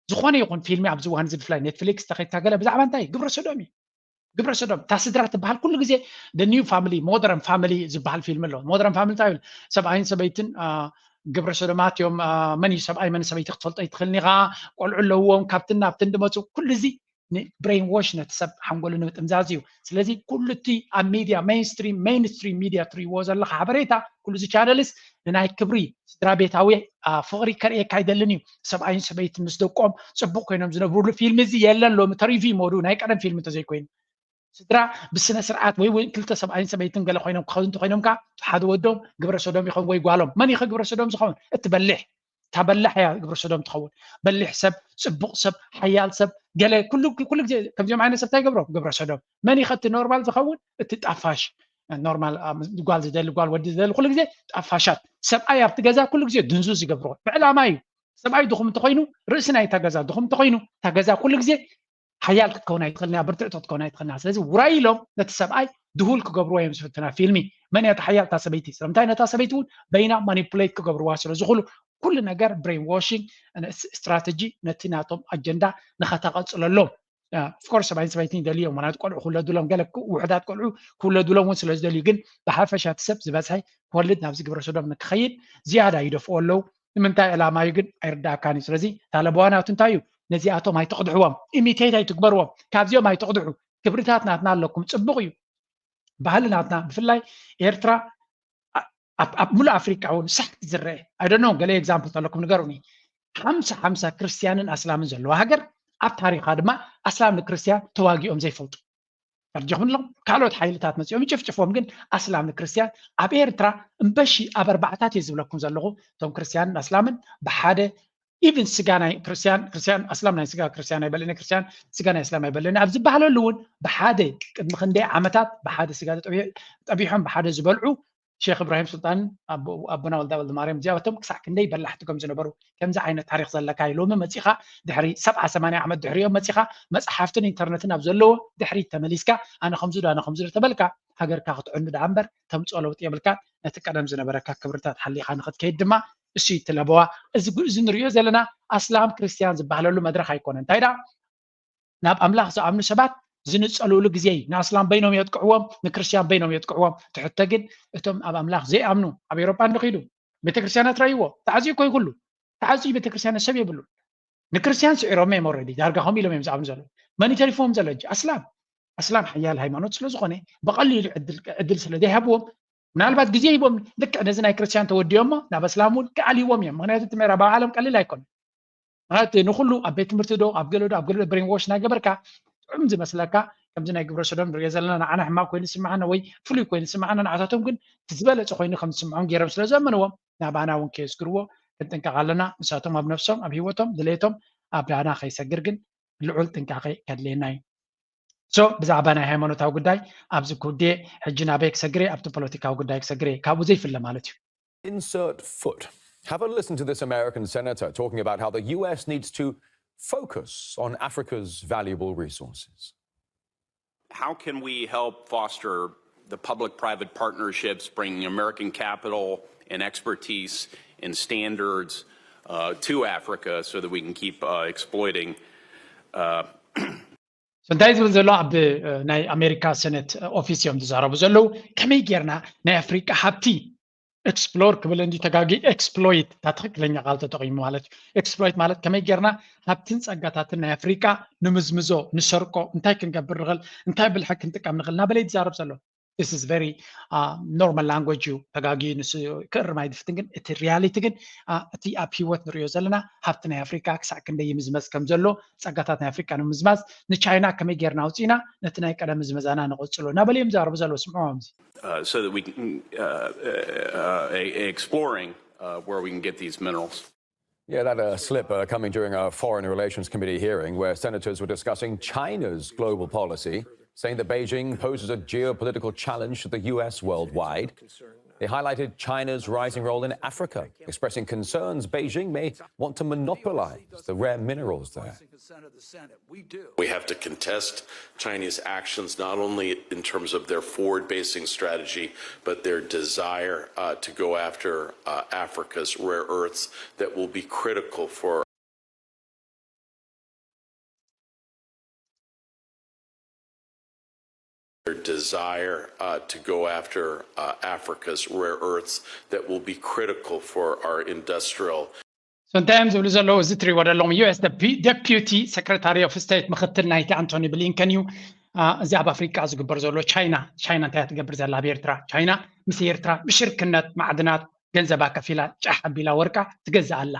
ዝኾነ ይኹን ፊልሚ ኣብዚ እዋን እዚ ብፍላይ ኔትፍሊክስ ተኸይድካ ገለ ብዛዕባ እንታይ ግብረ ሰዶም እዩ። ግብረ ሰዶም እታ ስድራ ትበሃል ኩሉ ግዜ the new family modern family ዝበሃል ፊልም ኣሎ። ሞደርን ፋሚሊ እንታይ ይብል? ሰብኣይን ሰበይትን ግብረ ሰዶማት እዮም። መን እዩ ሰብኣይ መን ሰበይቲ ክትፈልጦ ይትኽእል ኒኻ። ቆልዑ ኣለውዎም ካብትን ናብትን ድመፁ ኩሉ እዚ ንብሬን ዎሽ ነቲ ሰብ ሓንጎሉ ንምጥምዛዝ እዩ። ስለዚ ኩሉ እቲ ኣብ ሚድያ ሜይንስትሪም ሜይንስትሪም ሚድያ ትሪእዎ ዘለኻ ሓበሬታ ኩሉ እዚ ቻነልስ ንናይ ክብሪ ስድራ ቤታዊ ፍቕሪ ከርእየካ ኣይደልን እዩ። ሰብኣይን ሰበይትን ምስ ደቆም ፅቡቕ ኮይኖም ዝነብሩሉ ፊልም እዚ የለን ሎሚ ተሪፉ ይሞዱ ናይ ቀደም ፊልም እንተዘይኮይኑ ስድራ ብስነ ስርዓት ወይ እውን ክልተ ሰብኣይን ሰበይትን ገለ ኮይኖም ክኸዱ እንተኮይኖም ከዓ ሓደ ወዶም ግብረ ሰዶም ይኸውን ወይ ጓሎም። መን ይኸ ግብረ ሰዶም ዝኸውን? እትበልሕ እታ በላሕ እያ ግብረ ሰዶም ትኸውን። በሊሕ ሰብ፣ ፅቡቕ ሰብ፣ ሓያል ሰብ፣ ገለ ኩሉ ኩሉ ግዜ ከምዚኦም ዓይነት ሰብ እንታይ ገብሮም? ግብረ ሰዶም። መን ይኸ እቲ ኖርማል ዝኸውን? እቲ ጣፋሽ ኖርማል ጓል ዝደሊ ጓል ወዲ ዝደሊ ኩሉ ግዜ ጣፋሻት። ሰብኣይ ኣብቲ ገዛ ኩሉ ግዜ ድንዙዝ ይገብርዎ ብዕላማ እዩ። ሰብኣይ ድኹም እንተኮይኑ ርእሲ ናይ እታ ገዛ ድኹም እንተኮይኑ እታ ገዛ ኩሉ ግዜ ሓያል ክትከውን ኣይትኽእልን እያ፣ ብርትዕቲ ክትከውን ኣይትኽእልን እያ። ስለዚ ውራይ ኢሎም ነቲ ሰብኣይ ድሁል ክገብርዎ እዮም ዝፍትና ፊልሚ። መን እያ እታ ሓያል? እታ ሰበይቲ። ስለምንታይ? ነታ ሰበይቲ እውን በይና ማኒፑሌት ክገብርዋ ስለ ዝኽእሉ ኩሉ ነገር ብሬን ዋሽንግ ስትራተጂ ነቲ ናቶም ኣጀንዳ ንኸተቐፅለሎም ኦፍኮርስ ሰብኣይን ሰበይትን ይደልዩ እዮም። ምክንያቱ ቆልዑ ክውለዱሎም ገለ ውሕዳት ቆልዑ ክውለዱሎም እውን ስለ ዝደልዩ፣ ግን ብሓፈሻ እቲ ሰብ ዝበዝሐ ክወልድ ናብዚ ግብረ ሰዶም ንክኸይድ ዝያዳ ይደፍኦ ኣለዉ። ንምንታይ ዕላማ እዩ ግን ኣይርዳእካን እዩ። ስለዚ እታ ለበዋ ናቱ እንታይ እዩ? ነዚኣቶም ኣይትቕድሕዎም፣ ኢሚቴት ኣይትግበርዎም፣ ካብዚኦም ኣይትቕድሑ። ክብርታት ናትና ኣለኩም፣ ፅቡቕ እዩ። ባህሊ ናትና ብፍላይ ኤርትራ ኣብ ሙሉእ ኣፍሪቃ እውን ሳሕቲ ዝረአ ኣይደኖ። ገለ ኤግዛምፕል ተለኩም ንገሩኒ። ሓምሳ ሓምሳ ክርስትያንን ኣስላምን ዘለዋ ሃገር፣ ኣብ ታሪኻ ድማ ኣስላም ንክርስትያን ተዋጊኦም ዘይፈልጡ ፈርጀኹም ኣለኹም። ካልኦት ሓይልታት መፂኦም ይጭፍጭፎም፣ ግን ኣስላም ንክርስትያን ኣብ ኤርትራ እምበሺ ኣብ ኣርባዕታት እየ ዝብለኩም ዘለኹ። እቶም ክርስትያንን ኣስላምን ብሓደ ኢቭን ስጋ ናይ ክርስትያን ክርስትያን ኣስላም ናይ ስጋ ክርስትያን ኣይበለኒ ክርስትያን ስጋ ናይ ኣስላም ኣይበለኒ ኣብ ዝበሃለሉ እውን ብሓደ ቅድሚ ክንደይ ዓመታት ብሓደ ስጋ ጠቢሖም ብሓደ ዝበልዑ ሼክ እብራሂም ሱልጣን ኣቦና ወልዳ ወልድ ማርያም እዚኣቶም ክሳዕ ክንደይ በላሕቲ ከም ዝነበሩ ከምዚ ዓይነት ታሪክ ዘለካ ሎሚ መፂኻ ድሕሪ ሰብዓ ሰማንያ ዓመት ድሕሪኦም መፂኻ መፅሓፍትን ኢንተርነትን ኣብ ዘለዎ ድሕሪ ተመሊስካ ኣነ ከምዚ ዶ ኣነ ከምዚ ዶ ተበልካ ሃገርካ ክትዕኑ ደኣ እምበር ተምፅኦ ለውጢ የብልካ ነቲ ቀደም ዝነበረካ ክብርታት ሓሊኻ ንክትከይድ ድማ እሱ ይትለበዋ እዚ ንሪኦ ዘለና ኣስላም ክርስትያን ዝበሃለሉ መድረክ ኣይኮነ እንታይ ዳ ናብ ኣምላኽ ዝኣምኑ ሰባት ዝንጸልኡሉ ግዜ እዩ። ንኣስላም በይኖም የጥቅዕዎም፣ ንክርስትያን በይኖም የጥቅዕዎም። ትሕተ ግን እቶም ኣብ ኣምላኽ ዘይኣምኑ ኣብ ኤውሮጳ እንድኺዱ ቤተክርስትያናት ረእይዎ ተዓጽዩ እኮ ይኩሉ ተዓጽዩ ቤተክርስትያን ሰብ የብሉን። ንክርስትያን ስዒሮም እዮም ኦረዲ ዳርጋ ከምኡ ኢሎም እዮም ዝኣምኑ ዘለዉ። መን ይተሪፍዎም ዘሎ ሕጂ ኣስላም ኣስላም ሓያል ሃይማኖት ስለ ዝኾነ ብቐሊሉ ዕድል ስለ ዘይሃብዎም ምናልባት ግዜ ሂቦም ልክዕ ነዚ ናይ ክርስትያን ተወዲኦሞ ናብ ኣስላም እውን ክኣልይዎም እዮም። ምክንያቱ እቲ ምዕራባዊ ዓለም ቀሊል ኣይኮነ። ማለት ንኩሉ ኣብ ቤት ትምህርቲ ዶ ኣብ ገለ ዶ ኣብ ገለ ብሬን ዎሽ እናገበርካ ጥዑም ዝመስለካ ከምዚ ናይ ግብረ ሰዶም ንሪኦ ዘለና ንዓና ሕማቅ ኮይኑ ዝስምዓና ወይ ፍሉይ ኮይኑ ዝስምዓና ንዓታቶም ግን እቲ ዝበለፀ ኮይኑ ከም ዝስምዖም ገይሮም ስለ ዘመንዎም ናባና እውን ከየስግርዎ ክንጥንቀቅ ኣለና። ንሳቶም ኣብ ነፍሶም ኣብ ሂወቶም ድሌቶም ኣብ ዳና ከይሰግር ግን ልዑል ጥንቃቄ ከድልየና እዩ። ሶ ብዛዕባ ናይ ሃይማኖታዊ ጉዳይ ኣብዚ ክውድየ ሕጂ ናበይ ክሰግር እየ ኣብቲ ፖለቲካዊ ጉዳይ ክሰግር እየ ካብኡ ዘይፍለ ማለት እዩ። Insert foot. Have a listen to this American senator talking about how the U S needs to focus on Africa's valuable resources. How can we help foster the public private partnerships, bringing American capital and expertise and standards uh, to Africa so that we can keep uh, exploiting uh, እንታይ ዝብል ዘሎ ኣብ ናይ ኣሜሪካ ሰነት ኦፊስ እዮም ዝዛረቡ ዘለዉ ከመይ ጌርና ናይ ኣፍሪቃ ሃብቲ ኤክስፕሎር ክብል እንዲ ተጋጊ ኤክስፕሎይት እታ ትክክለኛ ቃል ተጠቂሙ ማለት እዩ። ኤክስፕሎይት ማለት ከመይ ጌርና ሃብትን ጸጋታትን ናይ ኣፍሪቃ ንምዝምዞ ንሰርቆ እንታይ ክንገብር ንኽእል እንታይ ብልሒ ክንጥቀም ንኽእል እናበለ ይዛረብ ዘሎ። This is very normal language እዩ ተጋጊ ንሱ ክእርም ኣይድፍትን ግን እቲ ሪያሊቲ ግን እቲ ኣብ ህይወት ንሪኦ ዘለና ሃብቲ ናይ ኣፍሪካ ክሳዕ ክንደይ ይምዝመዝ ከም ዘሎ ጸጋታት ናይ ኣፍሪካ ንምዝማዝ ንቻይና ከመይ ጌርና ኣውፂእና ነቲ ናይ ቀደም ምዝመዛና ንቐፅሎ እናበለ እዮም ዝዛረቡ ዘለዉ ስምዕዎም እዚ uh, so that we can uh, uh, a, a exploring uh, where we can get these minerals. Yeah, that uh, slip uh, coming during a Foreign Relations Committee hearing where senators were discussing China's global policy, saying that Beijing poses a geopolitical challenge to the U S worldwide. They highlighted China's rising role in Africa, expressing concerns Beijing may want to monopolize the rare minerals there. We have to contest Chinese actions, not only in terms of their forward basing strategy, but their desire uh, to go after uh, Africa's rare earths that will be critical for. Their desire uh, to go after uh, Africa's rare earths that will be critical for our industrial. So እንታይ እዮም ዝብሉ ዘለዉ እዚ ትሪእዎ ዘለኹም US deputy secretary of state ምክትል ናይቲ ኣንቶኒ ብሊንከን እዩ። እዚ ኣብ ኣፍሪቃ ዝግበር ዘሎ ቻይና ቻይና እንታይ ትገብር ዘላ ኣብ ኤርትራ ቻይና ምስ ኤርትራ ብሽርክነት ማዕድናት ገንዘባ ከፊላ ጫሕ ኣቢላ ወርቃ ትገዝእ ኣላ።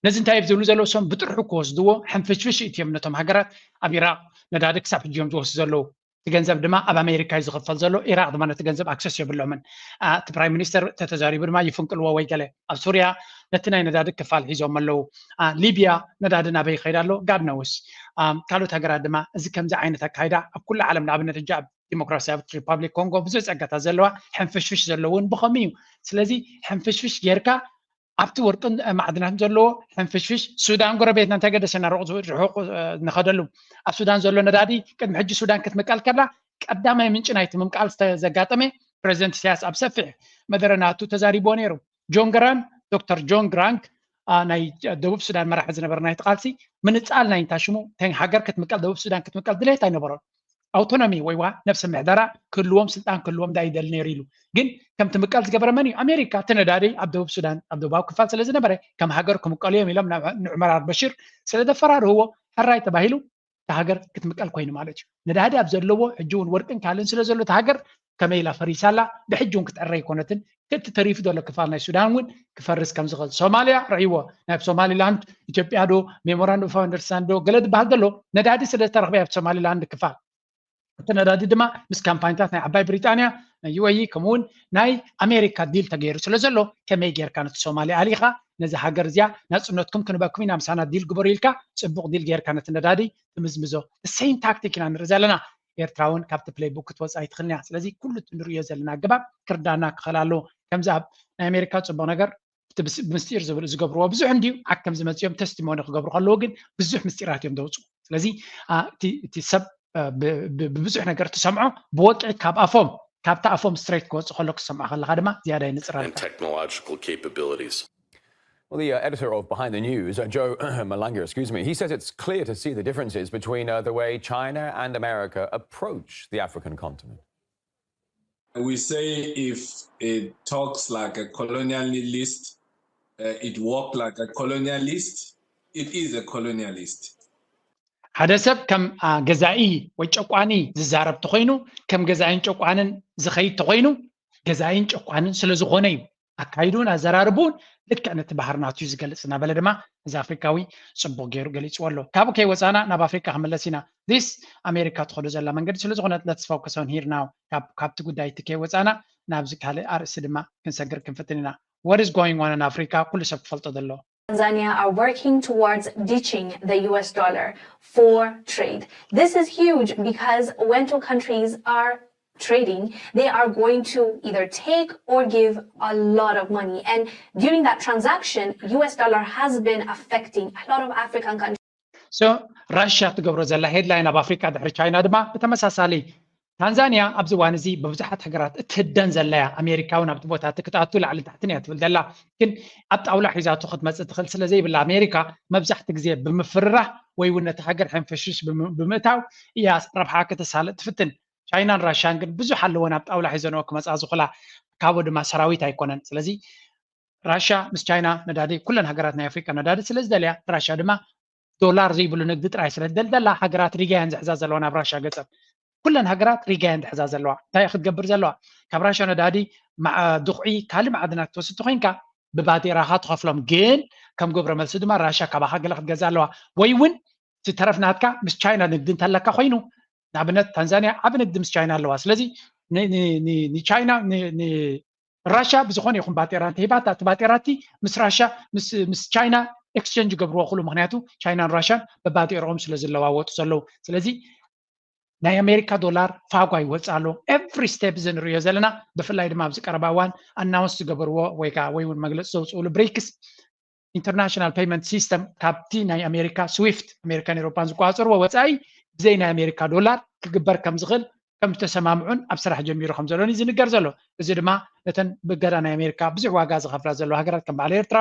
ነዚ እንታይ እዮም ዝብሉ ዘለዉ እሶም ብጥርሑ ክወስድዎ ሕንፍሽፍሽ እትዮም ነቶም ሃገራት ኣብ ኢራቅ ነዳዲ ክሳብ ሕጂ እዮም ዝወስዱ ዘለዉ። እቲ ገንዘብ ድማ ኣብ ኣሜሪካ እዩ ዝኽፈል ዘሎ። ኢራቅ ድማ ነቲ ገንዘብ ኣክሰስ የብሎምን። እቲ ፕራይም ሚኒስተር ተተዛሪቡ ድማ ይፍንቅልዎ ወይ ገለ። ኣብ ሱርያ ነቲ ናይ ነዳዲ ክፋል ሒዞም ኣለዉ። ሊብያ ነዳዲ ናበይ ይኸይድ ኣሎ? ጋድ ነውስ። ካልኦት ሃገራት ድማ እዚ ከምዚ ዓይነት ኣካይዳ ኣብ ኩሉ ዓለም ንኣብነት እጃ ዲሞክራሲያዊት ሪፓብሊክ ኮንጎ ብዙሕ ጸጋታት ዘለዋ ሕንፍሽፍሽ ዘለውን ብኸምኡ እዩ። ስለዚ ሕንፍሽፍሽ ጌርካ ኣብቲ ወርቅን ማዕድናትን ዘለዎ ሕንፍሽፍሽ ሱዳን ጎረቤትና እንታይ ገደሰና ርሑቕ ንኸደሉ ኣብ ሱዳን ዘሎ ነዳዲ ቅድሚ ሕጂ ሱዳን ክትምቀል ከላ ቀዳማይ ምንጪ ናይቲ ምምቃል ዘጋጠመ ፕሬዚደንት ኢሳያስ ኣብ ሰፊሕ መደረ ናቱ ተዛሪቦ ነይሩ። ጆን ግራን ዶክተር ጆን ግራንግ ናይ ደቡብ ሱዳን መራሒ ዝነበረ ናይቲ ቃልሲ ምንጻል ናይ እንታ ሽሙ ሃገር ክትምቀል ደቡብ ሱዳን ክትምቀል ድሌት ኣይነበሮን። ኣውቶኖሚ ወይ ዋ ነብሲ ምሕደራ ክህልዎም ስልጣን ክህልዎም ዳ ይደሊ ነይሩ ኢሉ ግን ከም ትምቀል ዝገበረ መን እዩ? ኣሜሪካ። እቲ ነዳዲ ኣብ ደቡብ ሱዳን ኣብ ደቡባዊ ክፋል ስለ ዝነበረ ከም ሃገር ክምቀሉ እዮም ኢሎም ንዑመር ኣልበሽር ስለ ዘፈራርህዎ ሕራይ ተባሂሉ እታ ሃገር ክትምቀል ኮይኑ ማለት እዩ። ነዳዲ ኣብ ዘለዎ ሕጂ እውን ወርቅን ካልእን ስለ ዘሎ እታ ሃገር ከመይ ኢላ ፈሪሳ ኣላ? ብሕጂ እውን ክትዕረ ኣይኮነትን። እቲ ተሪፉ ዘሎ ክፋል ናይ ሱዳን እውን ክፈርስ ከም ዝኽእል ሶማልያ ርዕይዎ ናይ ሶማሊላንድ ኢትዮጵያ ዶ ሜሞራንድ ኦፍ ኣንደርስታንድ ዶ ገለ ዝበሃል ዘሎ ነዳዲ ስለ ዝተረኽበ ኣብ ሶማሊላንድ ክፋል እቲ ነዳዲ ድማ ምስ ካምፓኒታት ናይ ዓባይ ብሪጣንያ ናይ ዩ ኤ ኢ ከምኡውን ናይ ኣሜሪካ ዲል ተገይሩ ስለ ዘሎ ከመይ ጌርካ ነቲ ሶማሊ ኣሊኻ ነዚ ሃገር እዚኣ ናፅነትኩም ክንበኩም ኢና ምሳና ዲል ግበሩ ኢልካ ፅቡቕ ዲል ጌርካ ነቲ ነዳዲ ትምዝምዞ። ሴም ታክቲክ ኢና ንርኢ ዘለና። ኤርትራ እውን ካብቲ ፕሌይ ቡክ ክትወፅእ ኣይትኽእልን እያ። ስለዚ ኩሉ እቲ ንርእዮ ዘለና ኣገባብ ክርዳና ክኽእል ኣለዎ። ከምዚ ኣብ ናይ ኣሜሪካ ፅቡቕ ነገር እቲ ብስ- ብምስጢር ዝብል ዝገብርዎ ብዙሕ እንድዩ። ዓከም ዝመፅኦም ተስቲሞኒ ክገብሩ ከለዉ ግን ብዙሕ ምስጢራት እዮም ዘውፅኡ። ስለዚ አ፣ እቲ እቲ ሰብ አ፣ ብ- ብ- ብብዙሕ ነገር ትሰምዖ ብወግዒ ካብ ኣፎም ካብቲ ኣፎም ስትሬት ክወፅእ ከሎ ክትሰምዖ ከለካ ድማ ዝያዳ ይንፅራልካ። and technological capabilities. Well, the uh, editor of Behind the News, uh, Joe Malanga, excuse me, he says it's clear to see the differences between uh, the way China and America approach the African continent. We say if it talks like a colonialist, uh, it walk like a colonialist, it is a colonialist. ሓደ ሰብ ከም አ፣ ገዛኢ ወይ ጨቋኒ ዝዛረብ ተኮይኑ ከም ገዛኢን ጨቋንን ዝኸይድ ተኮይኑ ገዛኢን ጨቋንን ስለ ዝኾነ እዩ። ኣካይዱን ኣዘራርቡን ልክዕ ነቲ ባህርናቱ እዩ ዝገልፅ እናበለ ድማ እዚ ኣፍሪካዊ ፅቡቅ ገይሩ ገሊፅዎ ኣሎ። ካብኡ ከይወፃና ናብ ኣፍሪካ ክምለስ ኢና። ዚስ ኣሜሪካ ትኸዶ ዘላ መንገዲ ስለ ዝኾነ let's focus on here now። ካብቲ ጉዳይ እቲ ከይወፃና ናብዚ ካልእ ኣርእስቲ ድማ ክንሰግር ክንፍትን ኢና። What is going on in Africa ኩሉ ሰብ ክፈልጦ ዘሎ። Tanzania are working towards ditching the U S dollar for trade. This is huge because when two countries are trading, they are going to either take or give a lot of money. And during that transaction, U S dollar has been affecting a lot of African countries. So ራሽያ ትገብሮ ዘላ ሄድላይን ኣብ ኣፍሪካ ድሕሪ ቻይና ድማ ብተመሳሳሊ ታንዛንያ ኣብዚ እዋን እዚ ብብዙሓት ሃገራት እትህደን ዘላ እያ። ኣሜሪካ እውን ኣብቲ ቦታ እቲ ክትኣቱ ላዕሊ ታሕትን እያ ትብል ዘላ። ግን ኣብ ጣውላ ሒዛቶ ክትመፅእ ትኽእል ስለ ዘይብላ ኣሜሪካ መብዛሕቲ ግዜ ብምፍርራህ ወይ እውን ነቲ ሃገር ሕንፍሽሽ ብምእታው እያ ረብሓ ከተሳልጥ ትፍትን። ቻይናን ራሽያን ግን ብዙሕ ኣለወን ኣብ ጣውላ ሒዘንኦ ክመፃ ዝኽእላ። ካብኡ ድማ ሰራዊት ኣይኮነን። ስለዚ ራሽያ ምስ ቻይና ነዳዲ ኩለን ሃገራት ናይ ኣፍሪካ ነዳዲ ስለ ዝደልያ ራሽያ ድማ ዶላር ዘይብሉ ንግዲ ጥራይ ስለ ዝደልደላ ሃገራት ሪጋ እየን ዝሕዛ ዘለዋ ናብ ራሽያ ገፀን። ኩለን ሃገራት ሪጋ እየን ዝሕዛ ዘለዋ። እንታይ ክትገብር ዘለዋ? ካብ ራሽያ ነዳዲ፣ ድኹዒ፣ ካልእ መዓድናት ትወስድ ተኮይንካ ብባጤራኻ ትኸፍሎም። ግን ከም ግብረ መልሲ ድማ ራሽያ ካባኻ ገለ ክትገዛ ኣለዋ። ወይ እውን ዝተረፍ ናትካ ምስ ቻይና ንግዲ እንተለካ ኮይኑ ንኣብነት ታንዛንያ ዓብ ንግዲ ምስ ቻይና ኣለዋ። ስለዚ ንቻይና ራሽያ ብዝኾነ ይኹን ባጤራ እንተሂባታ እቲ ባጤራ እቲ ምስ ራሽያ ምስ ቻይና ኤክስቸንጅ ይገብርዎ ኩሉ። ምክንያቱ ቻይናን ራሽያን በባጤርኦም ስለ ዝለዋወጡ ዘለዉ። ስለዚ ናይ ኣሜሪካ ዶላር ፋጓ ይወፅእ ኣሎ። ኤቭሪ ስቴፕ እዚ ንሪኦ ዘለና ብፍላይ ድማ ኣብዚ ቀረባ እዋን ኣናውንስ ዝገበርዎ ወይ ከዓ ወይ እውን መግለፂ ዘውፅእሉ ብሪክስ ኢንተርናሽናል ፔይመንት ሲስተም ካብቲ ናይ ኣሜሪካ ስዊፍት ኣሜሪካን ኤሮፓን ዝቆፃፀርዎ ወፃኢ ብዘይ ናይ ኣሜሪካ ዶላር ክግበር ከም ዝኽእል ከም ዝተሰማምዑን ኣብ ስራሕ ጀሚሩ ከም ዘሎን እዩ ዝንገር ዘሎ። እዚ ድማ ነተን ብገዳ ናይ ኣሜሪካ ብዙሕ ዋጋ ዝኸፍላ ዘለዋ ሃገራት ከም በዓል ኤርትራ፣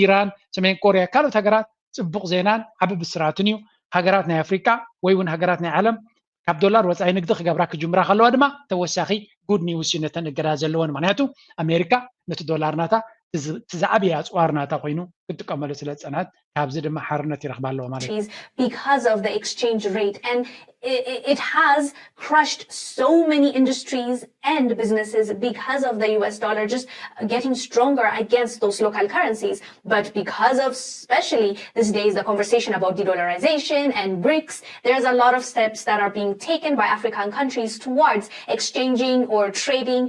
ኢራን፣ ሰሜን ኮርያ ካልኦት ሃገራት ፅቡቕ ዜናን ዓቢ ብስራትን እዩ። ሃገራት ናይ ኣፍሪቃ ወይ እውን ሃገራት ናይ ዓለም ካብ ዶላር ወፃኢ ንግዲ ክገብራ ክጅምራ ከለዋ ድማ ተወሳኺ ጉድ ኒውስ እዩ ነተን እገዳ ዘለወን። ምክንያቱ ኣሜሪካ ነቲ ዶላር ናታ እቲ ዝዓበየ ኣፅዋር ናታ ኮይኑ ክትጥቀመሉ ስለ ዝፀንሐት፣ ካብዚ ድማ ሓርነት ይረኽባ ኣለዋ ማለት እዩ። Because of the exchange rate, and it has crushed so many industries and businesses because of the U S dollar just getting stronger against those local currencies. But because of, especially these days, the conversation about de-dollarization and BRICS, there's a lot of steps that are being taken by African countries towards exchanging or trading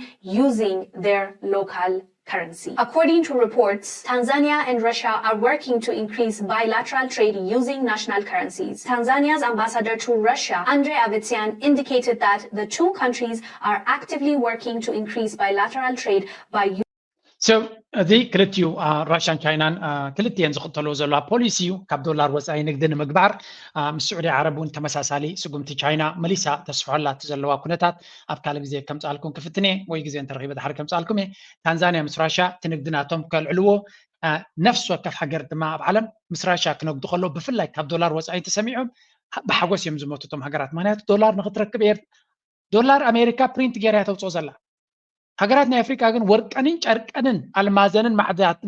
using their local currency. According to reports, Tanzania and Russia are working to increase bilateral trade using national currencies. Tanzania's ambassador to Russia, Andre Avitian, indicated that the two countries are actively working to increase bilateral trade by So እዚ ክልቲኡ ራሽያን ቻይናን ክልቲኤን ዝኽተልዎ ዘለዋ ፖሊሲ እዩ። ካብ ዶላር ወፃኢ ንግዲ ንምግባር ምስ ስዑዲ ዓረብ እውን ተመሳሳሊ ስጉምቲ ቻይና መሊሳ ተስፍሖላ እቲ ዘለዋ ኩነታት ኣብ ካልእ ግዜ ከምፃልኩም ክፍትነ ወይ ግዜ እንተረኺበ ድሓር ከምፃልኩም እየ። ታንዛንያ ምስ ራሽያ እቲ ንግዲ ናቶም ከልዕልዎ ነፍሲ ወከፍ ሃገር ድማ ኣብ ዓለም ምስ ራሽያ ክነግዱ ከሎ ብፍላይ ካብ ዶላር ወፃኢ ተሰሚዖም ብሓጎስ እዮም ዝሞቱ እቶም ሃገራት። ምክንያቱ ዶላር ንክትረክብ ዶላር ኣሜሪካ ፕሪንት ገይራ ተውፅኦ ዘላ። ሃገራት ናይ ኣፍሪካ ግን ወርቀንን ጨርቀንን ኣልማዘንን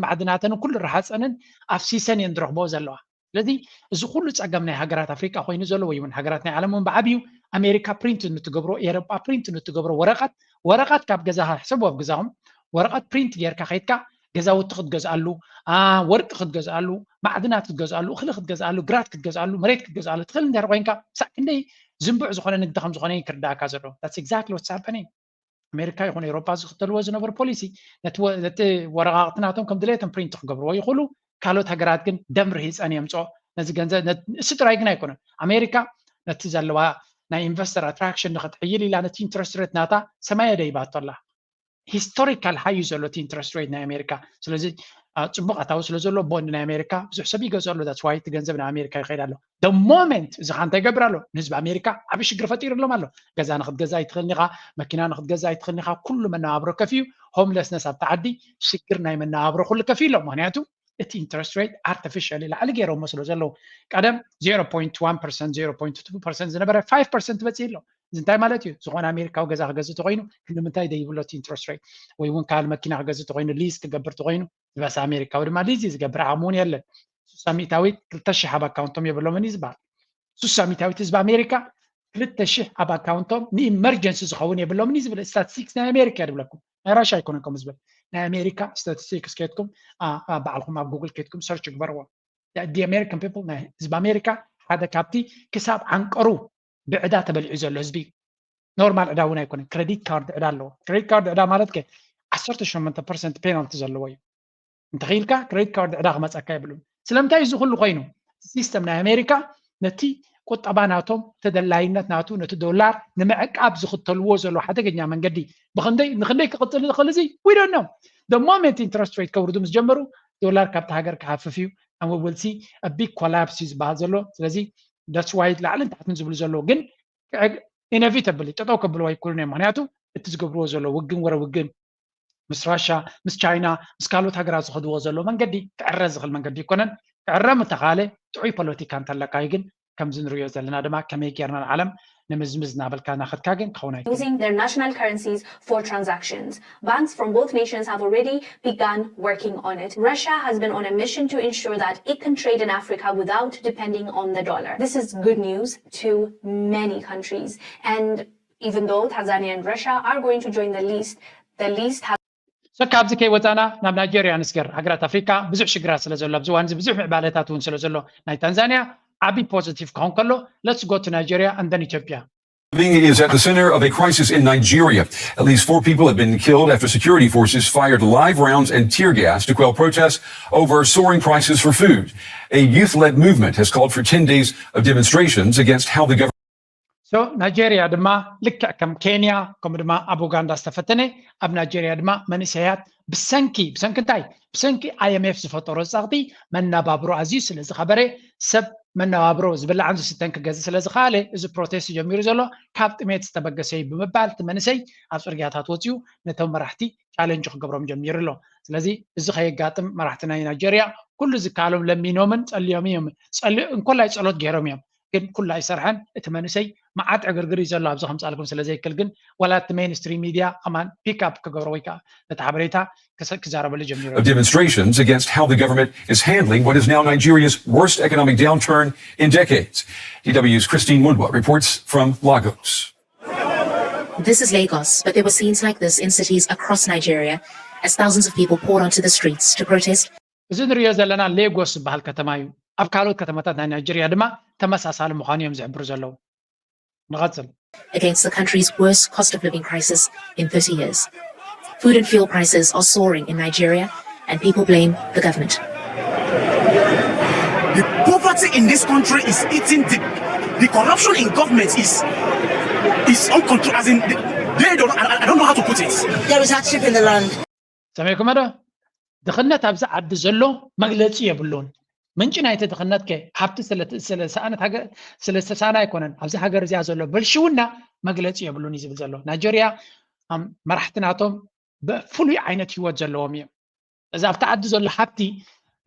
ማዕድናተንን ኩሉ ረሃፀንን ኣፍሲሰን እየን ዝረኽቦ ዘለዋ። ስለዚ እዚ ኩሉ ፀገም ናይ ሃገራት ኣፍሪካ ኮይኑ ዘሎ ወይ እውን ሃገራት ናይ ዓለም እውን ብዓብዩ ኣሜሪካ ፕሪንት እንትገብሮ ኤሮጳ ፕሪንት እንትገብሮ ወረቐት ወረቐት ካብ ገዛኻ ሕሰቡ ኣብ ገዛኹም ወረቐት ፕሪንት ጌርካ ከይድካ ገዛውቲ ክትገዝኣሉ ወርቂ ክትገዝኣሉ ማዕድናት ክትገዝኣሉ እኽሊ ክትገዝኣሉ ግራት ክትገዝኣሉ መሬት ክትገዝኣሉ ትኽእል እንድሕር ኮይንካ ክሳዕ ክንደይ ዝንቡዕ ዝኾነ ንግዲ ከም ዝኾነ ክርዳእካ ዘሎ that's exactly what's happening ኣሜሪካ ይኹን ኤሮፓ ዝኽተልዎ ዝነበሩ ፖሊሲ ነቲ ወረቓቕቲ ናቶም ከም ድሌቶም ፕሪንት ክገብርዎ ይኽእሉ ካልኦት ሃገራት ግን ደም ርሂፀን የምፅኦ ነዚ ገንዘብ እሱ ጥራይ ግን ኣይኮነን ኣሜሪካ ነቲ ዘለዋ ናይ ኢንቨስተር ኣትራክሽን ንክትሕይል ኢላ ነቲ ኢንትረስት ሬት ናታ ሰማየ ደይባቶ ኣላ ሂስቶሪካል ሃይ እዩ ዘሎ እቲ ኢንትረስት ሬት ናይ ኣሜሪካ ስለዚ ፅቡቅ ኣታዊ ስለ ዘሎ ቦንድ ናይ ኣሜሪካ ብዙሕ ሰብ ይገዝኦ ኣሎ that's why እቲ ገንዘብ ናይ ኣሜሪካ ይኸይድ ኣሎ the moment እዚ ከዓ እንታይ ይገብር ኣሎ ንህዝቢ ኣሜሪካ ዓብዪ ሽግር ፈጢሩሎም ኣሎ ገዛ ንክትገዛ ኣይትኽእልን ኢኻ መኪና ንክትገዛ ኣይትኽእልን ኢኻ ኩሉ መነባብሮ ከፍዩ homelessness ኣብቲ ዓዲ ሽግር ናይ መነባብሮ ኩሉ ከፍዩ ኣሎ ምክንያቱ እቲ interest rate artificially ላዕሊ ገይሮሞ ስለ ዘለዉ ቀደም zero point one percent zero point two percent ዝነበረ five percent በፂኡ ኣሎ እዚ እንታይ ማለት እዩ ዝኾነ ኣሜሪካዊ ገዛ ክገዝእ ተኮይኑ ክንዲ ምንታይ ደይብሎ እቲ interest rate ወይ እውን ካል መኪና ክገዝእ ተኮይኑ lease ክገብር ተኮይኑ ዝበሳ ኣሜሪካዊ ድማ lease ዝገብር ዓቕሚ እውን የለን ስሳ ሚእታዊት ክልተ ሺሕ ኣብ ኣካውንቶም የብሎምን እዩ ዝበሃል ስሳ ሚእታዊት ህዝቢ ኣሜሪካ ክልተ ሺሕ ኣብ ኣካውንቶም ን emergency ዝኸውን የብሎምን እዩ ዝብል statistics ናይ ኣሜሪካ እየ ዝብለኩም ናይ ራሻ ኣይኮነን ከምኡ ዝብል ናይ ኣሜሪካ statistics ከድኩም ባዕልኩም ኣብ ጉግል ከድኩም search ግበርዎ the American people ናይ ህዝቢ ኣሜሪካ ሓደ ካብቲ ክሳብ ዓንቀሩ ብዕዳ ተበሊዑ ዘሎ ህዝቢ እዩ normal ዕዳ እውን ኣይኮነን credit card ዕዳ ኣለዎ credit card ዕዳ ማለት ከ ዓሰርተ ሸሞንተ percent penalty ዘለዎ እዩ እንተኽኢልካ credit card ዕዳ ክመፀካ የብሉን ስለምንታይ እዚ ኩሉ ኮይኑ system ናይ ኣሜሪካ ነቲ ቁጠባ ናቶም ተደላይነት ናቱ ነቲ ዶላር ንምዕቃብ ዝኽተልዎ ዘሎ ሓደገኛ መንገዲ ብክንደይ ንክንደይ ክቕፅል ዝኽእል እዚ we don't know the moment interest rate ከውርዱ ምስ ጀመሩ ዶላር ካብቲ ሃገር ክሃፍፍ እዩ and we will see a big collapse እዩ ዝበሃል ዘሎ ስለዚ that's why ላዕልን ታሕትን ዝብሉ ዘለዉ ግን inevitable ጠጠው ከብልዎ ኣይክእሉን እዮም ምክንያቱ እቲ ዝገብርዎ ዘሎ ውግን ወረ ውግን ምስ ራሻ ምስ ቻይና ምስ ካልኦት ሃገራት ዝኸድዎ ዘሎ መንገዲ ክዕረ ዝኽእል መንገዲ ይኮነን ክዕረ ምተኻለ ጥዑይ ፖለቲካ እንተለካ ግን ከምዚ ንሪኦ ዘለና ድማ ከመይ ጌርና ንዓለም ንምዝምዝ እናበልካ እናኸድካ ግን ክኸውን ኣይክእልን using their national currencies for transactions. Banks from both nations have already begun working on it. Russia has been on a mission to ensure that it can trade in Africa without depending on the dollar. This is good news to many countries. And even though Tanzania and Russia are going to join the list, the list has so ካብዚ ከይወፃና ናብ ናይጀርያ ንስገር ሃገራት ኣፍሪካ ብዙሕ ሽግራት ስለ ዘሎ ኣብዚ ዋንዚ ብዙሕ ምዕባለታት እውን ስለ ዘሎ ናይ ታንዛንያ ዓብዪ positive ክኸውን ከሎ let's go to Nigeria and then Ethiopia Living is at the center of a crisis in Nigeria. At least four people have been killed after security forces fired live rounds and tear gas to quell protests over soaring prices for food. A youth led movement has called for ten days of demonstrations against how the government. So ናይጀርያ ድማ ልክዕ ከም ኬንያ ከምኡ ድማ ኣብ ኡጋንዳ ዝተፈተነ ኣብ ናይጀርያ ድማ መንእሰያት ብሰንኪ ብሰንኪ እንታይ ብሰንኪ IMF ዝፈጠሮ ፃቕጢ መነባብሮ ኣዝዩ ስለ ዝኸበረ ሰብ መነባብሮ ዝብላዕን ዝስተን ክገዝእ ስለ ዝኸኣለ እዚ ፕሮቴስት ጀሚሩ ዘሎ ካብ ጥሜት ዝተበገሰ እዩ ብምባል እቲ መንእሰይ ኣብ ፅርግያታት ወፂኡ ነቶም መራሕቲ ቻለንጅ ክገብሮም ጀሚሩ ኣሎ ስለዚ እዚ ከየጋጥም መራሕቲ ናይ ናይጀርያ ኩሉ ዝከኣሎም ለሚኖምን ፀልዮምን እዮም እንኮላይ ፀሎት ገይሮም እዮም ግን ኩሉ ኣይሰርሐን። እቲ መንእሰይ መዓት ዕግርግር እዩ ዘሎ። ኣብዚ ከምፃልኩም ስለ ዘይክል ግን ዋላ እቲ mainstream media ከማን pick up ክገብሮ ወይ ከዓ ነቲ ሓበሬታ ክዛረበሉ ጀሚሩ። Demonstrations against how the government is handling what is now Nigeria's worst economic downturn in decades. D W's Christine Mundwa reports from Lagos. This is Lagos, but there were scenes like this in cities across Nigeria as thousands of people poured onto the streets to protest. እዚ ንሪኦ ዘለና ሌጎስ ዝበሃል ከተማ እዩ። ኣብ ካልኦት ከተማታት ናይ ናይጀርያ ድማ ተመሳሳሊ ምዃኑ እዮም ዝሕብሩ ዘለዉ። ንቐጽል። Against the country's worst cost of living crisis in thirty years. Food and fuel prices are soaring in Nigeria, and people blame the government. The poverty in this country is eating the, the corruption in government is is uncontrolled. As in, they, they don't. I, I don't know how to put it. There is hardship in the land. ሰሚዕኩም ዶ? ድኽነት ኣብዚ ዓዲ ዘሎ መግለፂ የብሉን። ምንጪ ናይቲ ድኽነት ከ ሃብቲ ስለሰኣነት ስለዝተሰኣነ ኣይኮነን። ኣብዚ ሃገር እዚኣ ዘሎ ብልሽውና መግለፂ የብሉን እዩ ዝብል ዘሎ። ናይጀርያ መራሕቲ ናቶም ብፍሉይ ዓይነት ህይወት ዘለዎም እዮም። እዚ ኣብቲ ዓዲ ዘሎ ሃብቲ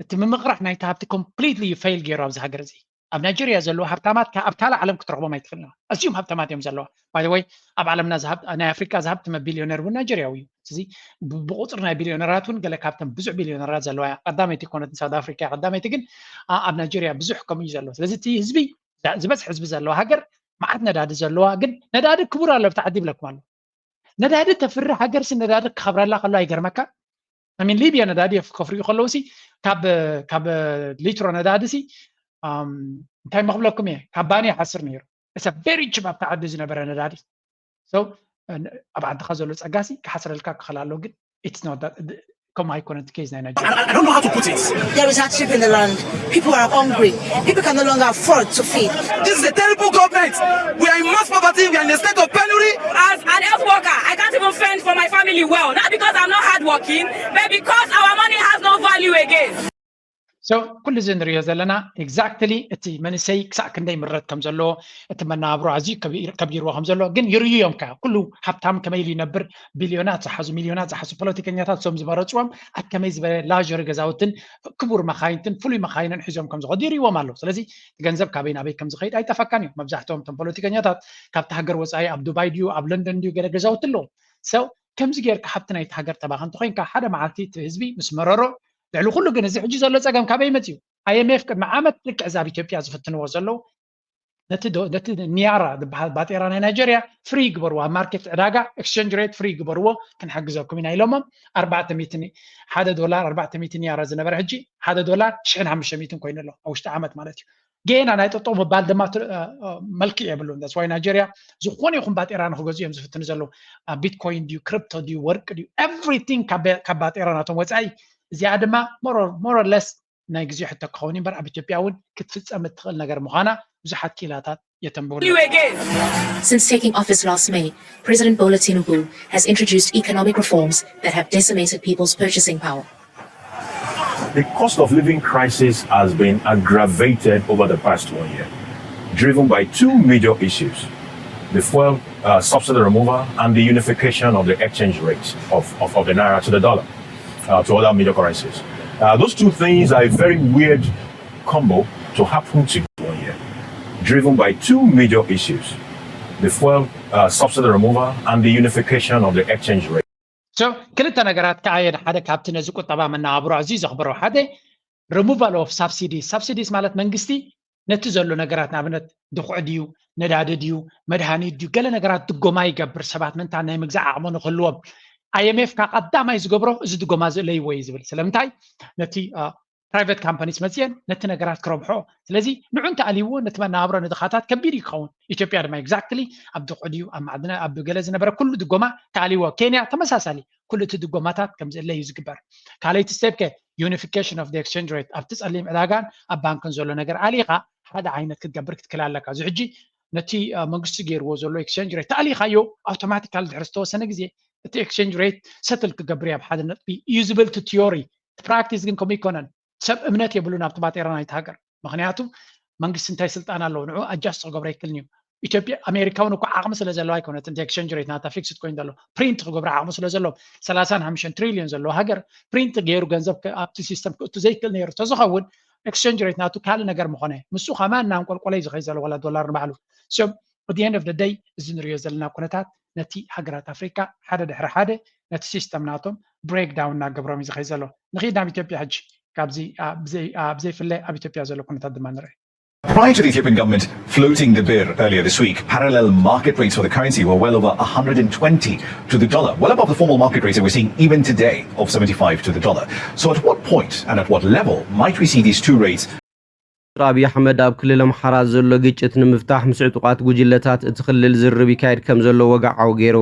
እቲ ምምቕራሕ ናይቲ ሃብቲ completely fail ገይሩ ኣብዚ ሃገር እዚ ኣብ ናይጀርያ ዘለዉ ሃብታማት ኣብ ካልእ ዓለም ክትረኽቦም ኣይትኽእልና። ኣዝዮም ሃብታማት እዮም ዘለዋ። By the way ኣብ ዓለምና ናይ ኣፍሪካ ዝሃብተመ ቢልዮነር እውን ናይጀርያዊ እዩ። እዚ ብቁፅሪ ናይ ቢልዮነራት እውን ገለ ካብተን ብዙሕ ቢልዮነራት ዘለዋ እያ። ቀዳመይቲ ኮነት ንሳውት ኣፍሪካ እያ ቀዳመይቲ፣ ግን ኣብ ናይጀርያ ብዙሕ ከምኡ እዩ ዘሎ። ስለዚ እቲ ህዝቢ ዝበዝሕ ህዝቢ ዘለዋ ሃገር መዓት ነዳዲ ዘለዋ፣ ግን ነዳዲ ክቡር ኣሎ ኣብቲ ዓዲ ይብለኩም ኣሎ። ነዳዲ ተፍሪ ሃገር ሲ ነዳዲ ክኸብረላ ከሎ ኣይገርመካ? ሚን ሊብያ ነዳዲ ከፍርዩ ከለዉ ሲ ካብ ሊትሮ ነዳዲ ሲ እንታይ መክብለኩም እየ ካብ ባኒ ይሓስር ነይሩ። It's a very cheap ኣብቲ ዓዲ ዝነበረ ነዳዲ። So ኣብ ዓድኻ ዘሎ ጸጋ ሲ ክሓስረልካ ክኽእል ኣሎ፣ ግን it's not that ከምኡ ኣይኮነን እቲ case ናይ ናይጀርያ። I don't know how to put it. There is hardship in the land. People are hungry. People can no longer afford to feed. This is a terrible government. We are in mass poverty. We are in a state of penury. As an health worker, I can't even fend for my family well. Not because I'm not hardworking, but because our money has no value again. So ኩሉ እዚ ንሪኦ ዘለና exactly እቲ መንእሰይ ክሳዕ ክንደይ ምረት ከም ዘለዎ፣ እቲ መነባብሮ ኣዝዩ ከቢርዎ ከም ዘሎ ግን ይርእዩ እዮም። ከ ኩሉ ሃብታም ከመይ ኢሉ ይነብር፣ ቢልዮናት ዝሓዙ ሚልዮናት ዝሓዙ ፖለቲከኛታት እሶም ዝመረፅዎም ኣብ ከመይ ዝበለ ላዥሪ ገዛውትን ክቡር መኻይንትን ፍሉይ መኻይንን ሒዞም ከም ዝኸዱ ይርእይዎም ኣለዉ። ስለዚ እቲ ገንዘብ ካበይ ናበይ ከም ዝኸይድ ኣይጠፈካን እዩ። መብዛሕትኦም እቶም ፖለቲከኛታት ካብቲ ሃገር ወፃኢ ኣብ ዱባይ ድዩ ኣብ ለንደን ድዩ ገለ ገዛውቲ ኣለዎም። So ከምዚ ጌርካ ሃብቲ ናይቲ ሃገር ተባኻ እንተኾይንካ ሓደ መዓልቲ እቲ ህዝቢ ምስ መረሮ ልዕሊ ኩሉ ግን እዚ ሕጂ ዘሎ ፀገም ካበይ መፅዩ? ኣይኤምኤፍ ቅድሚ ዓመት ልክዕ እዚ ኣብ ኢትዮጵያ ዝፍትንዎ ዘለዉ ነቲ ኒያራ ዝበሃል ባጤራ ናይ ናይጀርያ ፍሪ ይግበርዎ ኣብ ማርኬት ዕዳጋ exchange rate ፍሪ ይግበርዎ ክንሕግዘኩም ኢና ኢሎሞም። ኣርባዕተ ሚእቲ ሓደ ዶላር ኣርባዕተ ሚእቲ ኒያራ ዝነበረ ሕጂ ሓደ ዶላር ሽሕን ሓሙሽተ ሚእትን ኮይኑ ኣሎ ኣብ ውሽጢ ዓመት ማለት እዩ። ጌና ናይ ጠጠው ምባል ድማ መልክዕ የብሉን። That's why ናይጀርያ ዝኾነ ይኹን ባጤራ ንክገዝኡ እዮም ዝፍትኑ ዘለዉ። ቢትኮይን ድዩ ክሪፕቶ ድዩ ወርቂ ድዩ everything ካብ ባጤራ ናቶም ወፃኢ። እዚኣ ድማ more or less ናይ ግዜ ሕቶ ክኸውን እምበር ኣብ ኢትዮጵያ እውን ክትፍፀም እትኽእል ነገር ምዃና ብዙሓት ክኢላታት የተንብሁሉ። Since taking office last May, President Bola Tinubu has introduced economic reforms that have decimated people's purchasing power. The cost of living crisis has been aggravated over the past one year, driven by two major issues: the fuel uh, subsidy removal and the unification of the exchange rate of, of, of the naira to the dollar, uh, to other major currencies. Uh, those two things are a very weird combo to happen to one year, driven by two major issues: the fuel uh, subsidy removal and the unification of the exchange rate. So ክልተ ነገራት ከዓ እየን ሓደ ካብቲ ነዚ ቁጠባ መነባብሮ ኣዝዩ ዘኽብሮ ሓደ removal of subsidies። Subsidies ማለት መንግስቲ ነቲ ዘሎ ነገራት ንኣብነት ድኹዒ ድዩ ነዳዲ ድዩ መድሃኒት ድዩ ገለ ነገራት ድጎማ ይገብር ሰባት ምእንታን ናይ ምግዛእ ዓቕሚ ንክህልዎም። ኣይኤምኤፍ ከዓ ቀዳማይ ዝገብሮ እዚ ድጎማ እዚ እለይዎ እዩ ዝብል። ስለምንታይ? ነቲ private companies መፅየን ነቲ ነገራት ክረብሖ። ስለዚ ንዑ እንተኣልይዎ ነቲ መነባብሮ ንድኻታት ከቢድ እዩ ክኸውን። ኢትዮጵያ ድማ exactly ኣብ ድኹዒ ድዩ ኣብ ማዕድናት ኣብ ገለ ዝነበረ ኩሉ ድጎማ ተኣልይዎ። ኬንያ ተመሳሳሊ ኩሉ እቲ ድጎማታት ከም ዝእለ እዩ ዝግበር። ካልኣይቲ step ከ unification of the exchange rate ኣብቲ ፀሊም ዕዳጋን ኣብ ባንክን ዘሎ ነገር ኣሊኻ ሓደ ዓይነት ክትገብር ክትክእል ኣለካ። እዚ ሕጂ ነቲ መንግስቲ ገይርዎ ዘሎ exchange rate ተኣሊኻዮ ኣውቶማቲካሊ ድሕሪ ዝተወሰነ ግዜ እቲ exchange rate settle ክገብር እዩ ኣብ ሓደ ነጥቢ እዩ ዝብል እቲ theory። Practice ግን ከምኡ ኣይኮነን። ሰብ እምነት የብሉን ኣብቲ ባጤራ ናይቲ ሃገር። ምክንያቱ መንግስቲ እንታይ ስልጣን ኣለዎ ንዑ adjust ክገብሮ ኣይክእልን እዩ። ኢትዮጵያ ኣሜሪካ እውን እኮ ዓቕሚ ስለ ዘለዋ ኣይኮነትን እቲ exchange rate ናታ fixed ኮይኑ ዘሎ print ክገብሮ ዓቕሚ ስለ ዘለዎም ሰላሳን ሓሙሽተን ትሪልዮን ዘለዎ ሃገር print ገይሩ ገንዘብ ኣብቲ system ክእቱ ዘይክእል ነይሩ ተዝኸውን exchange rate ናቱ ካልእ ነገር ምኾነ፣ ንሱ ከማን እናንቆልቆለ እዩ ዝኸይድ ዘሎ፣ ዋላ ዶላር ንባዕሉ። So at the end of the day፣ እዚ ንሪኦ ዘለና ኩነታት ነቲ ሃገራት ኣፍሪካ ሓደ ድሕሪ ሓደ ነቲ ሲስተም ናቶም breakdown እናገብሮም እዩ ዝኸይድ ዘሎ። ንኺድ ናብ ኢትዮጵያ ሕጂ፣ ካብዚ ኣብ ዘይ- ኣብ ዘይፍለ ኣብ ኢትዮጵያ ዘሎ ኩነታት ድማ ንርኢ። Prior to the Ethiopian government floating the birr earlier this week, parallel market rates for the currency were well over one hundred twenty to the dollar, well above the formal market rates that we're seeing even today of seventy-five to the dollar. So, at what point and at what level might we see these two rates? ሚኒስትር ኣብይ ኣሕመድ ኣብ ክልል ኣምሓራ ዘሎ ግጭት ንምፍታሕ ምስ ዕጡቓት ጉጅለታት እቲ ክልል ዝርርብ ይካየድ ከም ዘሎ ወግዓዊ ገይሩ።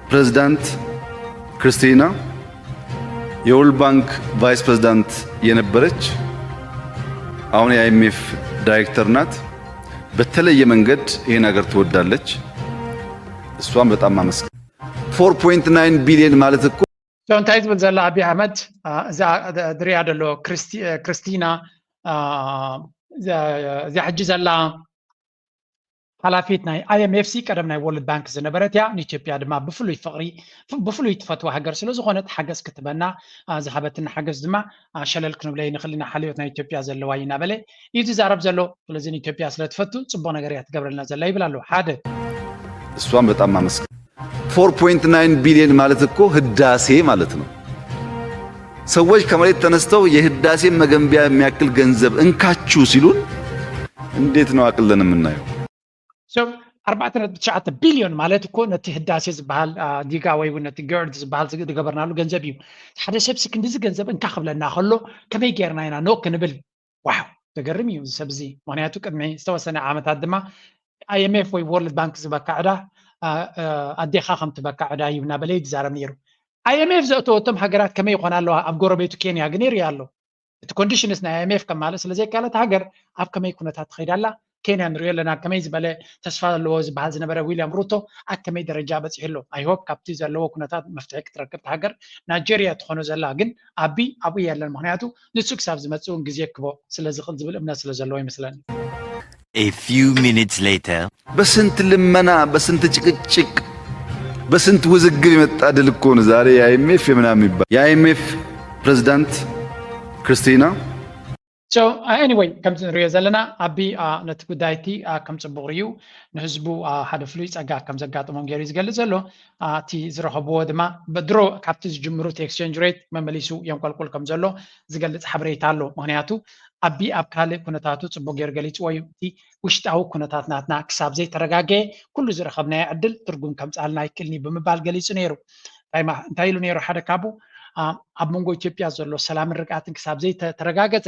ፕሬዝዳንት ክርስቲና የወርልድ ባንክ ቫይስ ፕሬዝዳንት የነበረች፣ አሁን የ አይኤምኤፍ ዳይሬክተር ናት። በተለየ መንገድ ይህን ሀገር ትወዳለች። እሷን በጣም ማመስገን። ፎር ፖይንት ናይን ቢሊዮን ማለት እኮ So እንታይ ዝብል ዘላ ኣብይ ኣሕመድ፣ እዛ ዝሪኣ ዘሎ ክርስቲና፣ እዚኣ ሕጂ ዘላ ሓላፊት ናይ ኣይኤምኤፍ ሲ ቀደም ናይ ወርልድ ባንክ ዝነበረት እያ። ንኢትዮጵያ ድማ ብፍሉይ ፍቕሪ፣ ብፍሉይ ትፈትዋ ሃገር ስለዝኾነት ሓገዝ ክትበና ዝሃበትና ሓገዝ ድማ ሸለል ክንብለይ ንኽእል ኢና፣ ሓልዮት ናይ ኢትዮጵያ ዘለዋ እዩ እናበለ እዩ ዝዛረብ ዘሎ። ስለዚ ንኢትዮጵያ ስለትፈቱ ፅቡቕ ነገር እያ ትገብረልና ዘላ ይብል ኣሎ። ሓደ እሷን በጣም ማመስገን። ፎር ፖይንት ናይን ቢሊዮን ማለት እኮ ህዳሴ ማለት ነው። ሰዎች ከመሬት ተነስተው የህዳሴን መገንቢያ የሚያክል ገንዘብ እንካችሁ ሲሉን እንዴት ነው አቅለን የምናየው? ኣርባዕተ ነጥቢ ትሽዓተ ቢልዮን ማለት እኮ ነቲ ህዳሴ ዝበሃል ዲጋ ወይ እውን ነቲ ገርድ ዝበሃል ዝገበርናሉ ገንዘብ እዩ። ሓደ ሰብ ሲ ክንዲዚ ገንዘብ እንካ ክብለና ከሎ ከመይ ጌርና ኢና ኖ ክንብል? ዋው፣ ዘገርም እዩ እዚ ሰብ እዚ። ምክንያቱ ቅድሚ ዝተወሰነ ዓመታት ድማ ኣይኤምኤፍ ወይ ወርልድ ባንክ ዝበካ ዕዳ ኣዴኻ ከም ትበካ ዕዳ እዩ እናበለ እዩ ዝዛረብ ነይሩ። ኣይኤምኤፍ ዘእተወቶም ሃገራት ከመይ ይኾና ኣለዋ? ኣብ ጎረቤቱ ኬንያ ግን ይርኢ ኣሎ። እቲ ኮንዲሽንስ ናይ ኣይኤምኤፍ ከማልእ ስለዘይከኣለ እታ ሃገር ኣብ ከመይ ኩነታት ትኸይድ ኣላ? ኬንያ ንሪኦ ኣለና፣ ከመይ ዝበለ ተስፋ ዘለዎ ዝበሃል ዝነበረ ዊልያም ሩቶ ኣብ ከመይ ደረጃ በፂሑ ኣሎ? ኣይሆፕ ካብቲ ዘለዎ ኩነታት መፍትሒ ክትረክብ እታ ሃገር። ናይጀርያ ትኾኖ ዘላ ግን ኣቢ ኣብኡ የለን፣ ምክንያቱ ንሱ ክሳብ ዝመፅእ እውን ግዜ ክቦ ስለዝኽእል ዝብል እምነት ስለዘለዎ ይመስለኒ። A few minutes later. በስንት ልመና፣ በስንት ጭቅጭቅ፣ በስንት ውዝግብ የመጣ ድል እኮ ነው ዛሬ የ አይኤምኤፍ የምናምን የሚባል። የ አይኤምኤፍ ፕሬዝዳንት ክርስቲና So anyway፣ ከምዚ ንሪኦ ዘለና ኣቢ ነቲ ጉዳይ እቲ ከም ፅቡቕ ርዩ ንህዝቡ ሓደ ፍሉይ ፀጋ ከም ዘጋጥሞም ገይሩ እዩ ዝገልፅ ዘሎ። እቲ ዝረኸብዎ ድማ ብድሮ ካብቲ ዝጅምሩ እቲ ኤክስቼንጅ ሬት መመሊሱ የንቆልቁል ከም ዘሎ ዝገልፅ ሓበሬታ ኣሎ። ምክንያቱ ኣቢ ኣብ ካልእ ኩነታቱ ፅቡቅ ገይሩ ገሊፅዎ እዩ። እቲ ውሽጣዊ ኩነታት ናትና ክሳብ ዘይተረጋገየ ኩሉ ዝረኸብናዮ ዕድል ትርጉም ከምፅኣልና ኣይክእልን እዩ ብምባል ገሊፁ ነይሩ። እንታይ ማ- እንታይ ኢሉ ነይሩ ሓደ ካቡ? ኣብ መንጎ ኢትዮጵያ ዘሎ ሰላምን ርግኣትን ክሳብ ዘይተረጋገፀ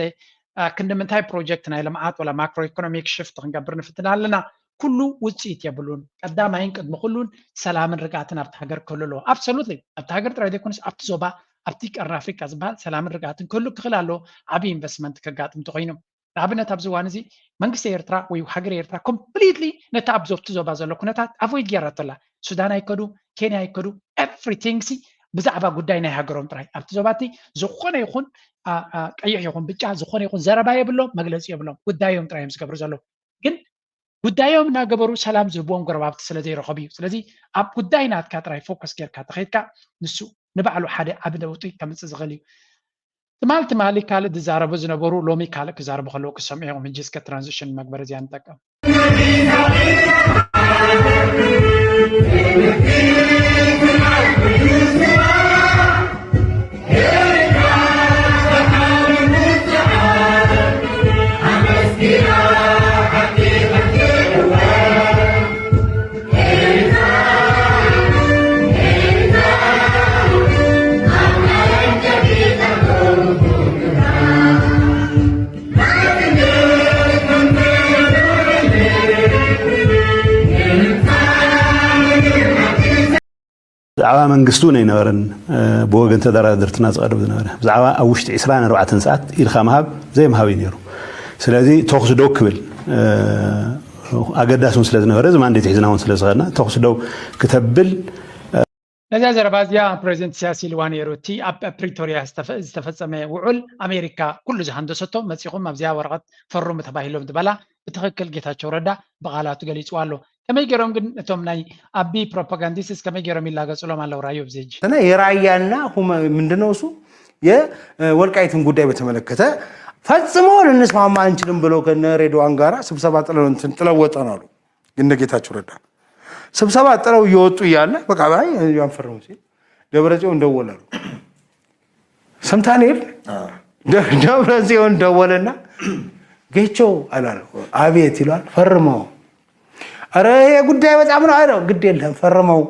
ክንዲ ምንታይ ፕሮጀክት ናይ ልምዓት ወላ ማክሮ ኢኮኖሚክ ሽፍት ክንገብር ንፍትን ኣለና? ኩሉ ውፅኢት የብሉን። ቀዳማይን ቅድሚ ኩሉን ሰላምን ርግኣትን ኣብቲ ሃገር ክህሉ ኣለዎ። ኣብሶሉትሊ ኣብቲ ሃገር ጥራይ ዘይኮነስ ኣብቲ ዞባ ኣብቲ ቀርኒ ኣፍሪካ ዝበሃል ሰላምን ርግኣትን ክህሉ ክኽእል ኣለዎ። ዓብዪ ኢንቨስትመንት ከጋጥም እንተኮይኑ ንኣብነት ኣብዚ እዋን እዚ መንግስቲ ኤርትራ ወይ ሃገር ኤርትራ ኮምፕሊትሊ ነቲ ኣብዞ ኣብቲ ዞባ ዘሎ ኩነታት ኣቮይድ ገይራቶ ኣላ። ሱዳን ኣይከዱ፣ ኬንያ ኣይከዱ፣ ኤቭሪቲንግ ሲ ብዛዕባ ጉዳይ ናይ ሃገሮም ጥራይ ኣብቲ ዞባ እቲ ዝኾነ ይኹን ቀይሕ ይኹን ብጫ ዝኾነ ይኹን ዘረባ የብሎም፣ መግለፂ የብሎም፣ ጉዳዮም ጥራይ እዮም ዝገብሩ ዘለዉ። ግን ጉዳዮም እናገበሩ ሰላም ዝህብዎም ጎረባብቲ ስለ ዘይረኸቡ እዩ። ስለዚ ኣብ ጉዳይ ናትካ ጥራይ ፎከስ ጌርካ ተኸይድካ ንሱ ንባዕሉ ሓደ ዓቢ ለውጢ ከምፅእ ዝኽእል እዩ። ትማል ትማሊ ካልእ ዝዛረቡ ዝነበሩ ሎሚ ካልእ ክዛረቡ ከለዉ ክሰምዑ እዮም። ሕጂ እስከ ትራንዚሽን መግበሪ እዚኣ ንጠቀም። ብዛዕባ መንግስቲ እውን ኣይነበረን ብወገን ተደራደርትና ዝቐርብ ዝነበረ። ብዛዕባ ኣብ ውሽጢ ዕስራን ኣርባዕተን ሰዓት ኢድካ ምሃብ ዘይምሃብ እዩ ነይሩ። ስለዚ ተኹሲ ደው ክብል ኣገዳሲ እውን ስለ ዝነበረ፣ እዚ ማንዴት ሒዝና እውን ስለ ዝኸድና፣ ተኹሲ ደው ክተብል ነዛ ዘረባ እዚኣ ፕሬዚደንት ኢሳያስ ኢልዋ ነይሩ። እቲ ኣብ ፕሪቶርያ ዝተፈ- ዝተፈጸመ ውዑል ኣሜሪካ ኩሉ ዝሃንደሰቶ መጺኹም ኣብዚኣ ወረቐት ፈርሙ ተባሂሎም ዝበላ ብትኽክል ጌታቸው ረዳ ብቓላቱ ገሊጽዋ ኣሎ። ከመይ ገይሮም ግን እቶም ናይ ኣቢ ፕሮፓጋንዲስትስ ከመይ ገይሮም ይላገጹሎም ኣለዉ? ራዮ ኣብዚ ሕጂ እና የራያና ሁመ ምንድነው እሱ የወልቃይትን ጉዳይ በተመለከተ ፈጽሞ ልንስማማ አንችልም ብለው ከነ ሬድዋን ጋራ ስብሰባ ጥለው እንትን ጥለው ወጣን አሉ። እነ ጌታቸው ረዳ ስብሰባ ጥለው እየወጡ እያለ በቃ አይ አንፈርም ሲል ደብረጽዮን ደወለ አሉ። ሰምተሃል? ደብረጽዮን ደወለና ጌቾ አላለ። አቤት ይለዋል። ፈርመው። ኧረ ይሄ ጉዳይ በጣም ነው አይደል? ግድ የለም ፈርመው።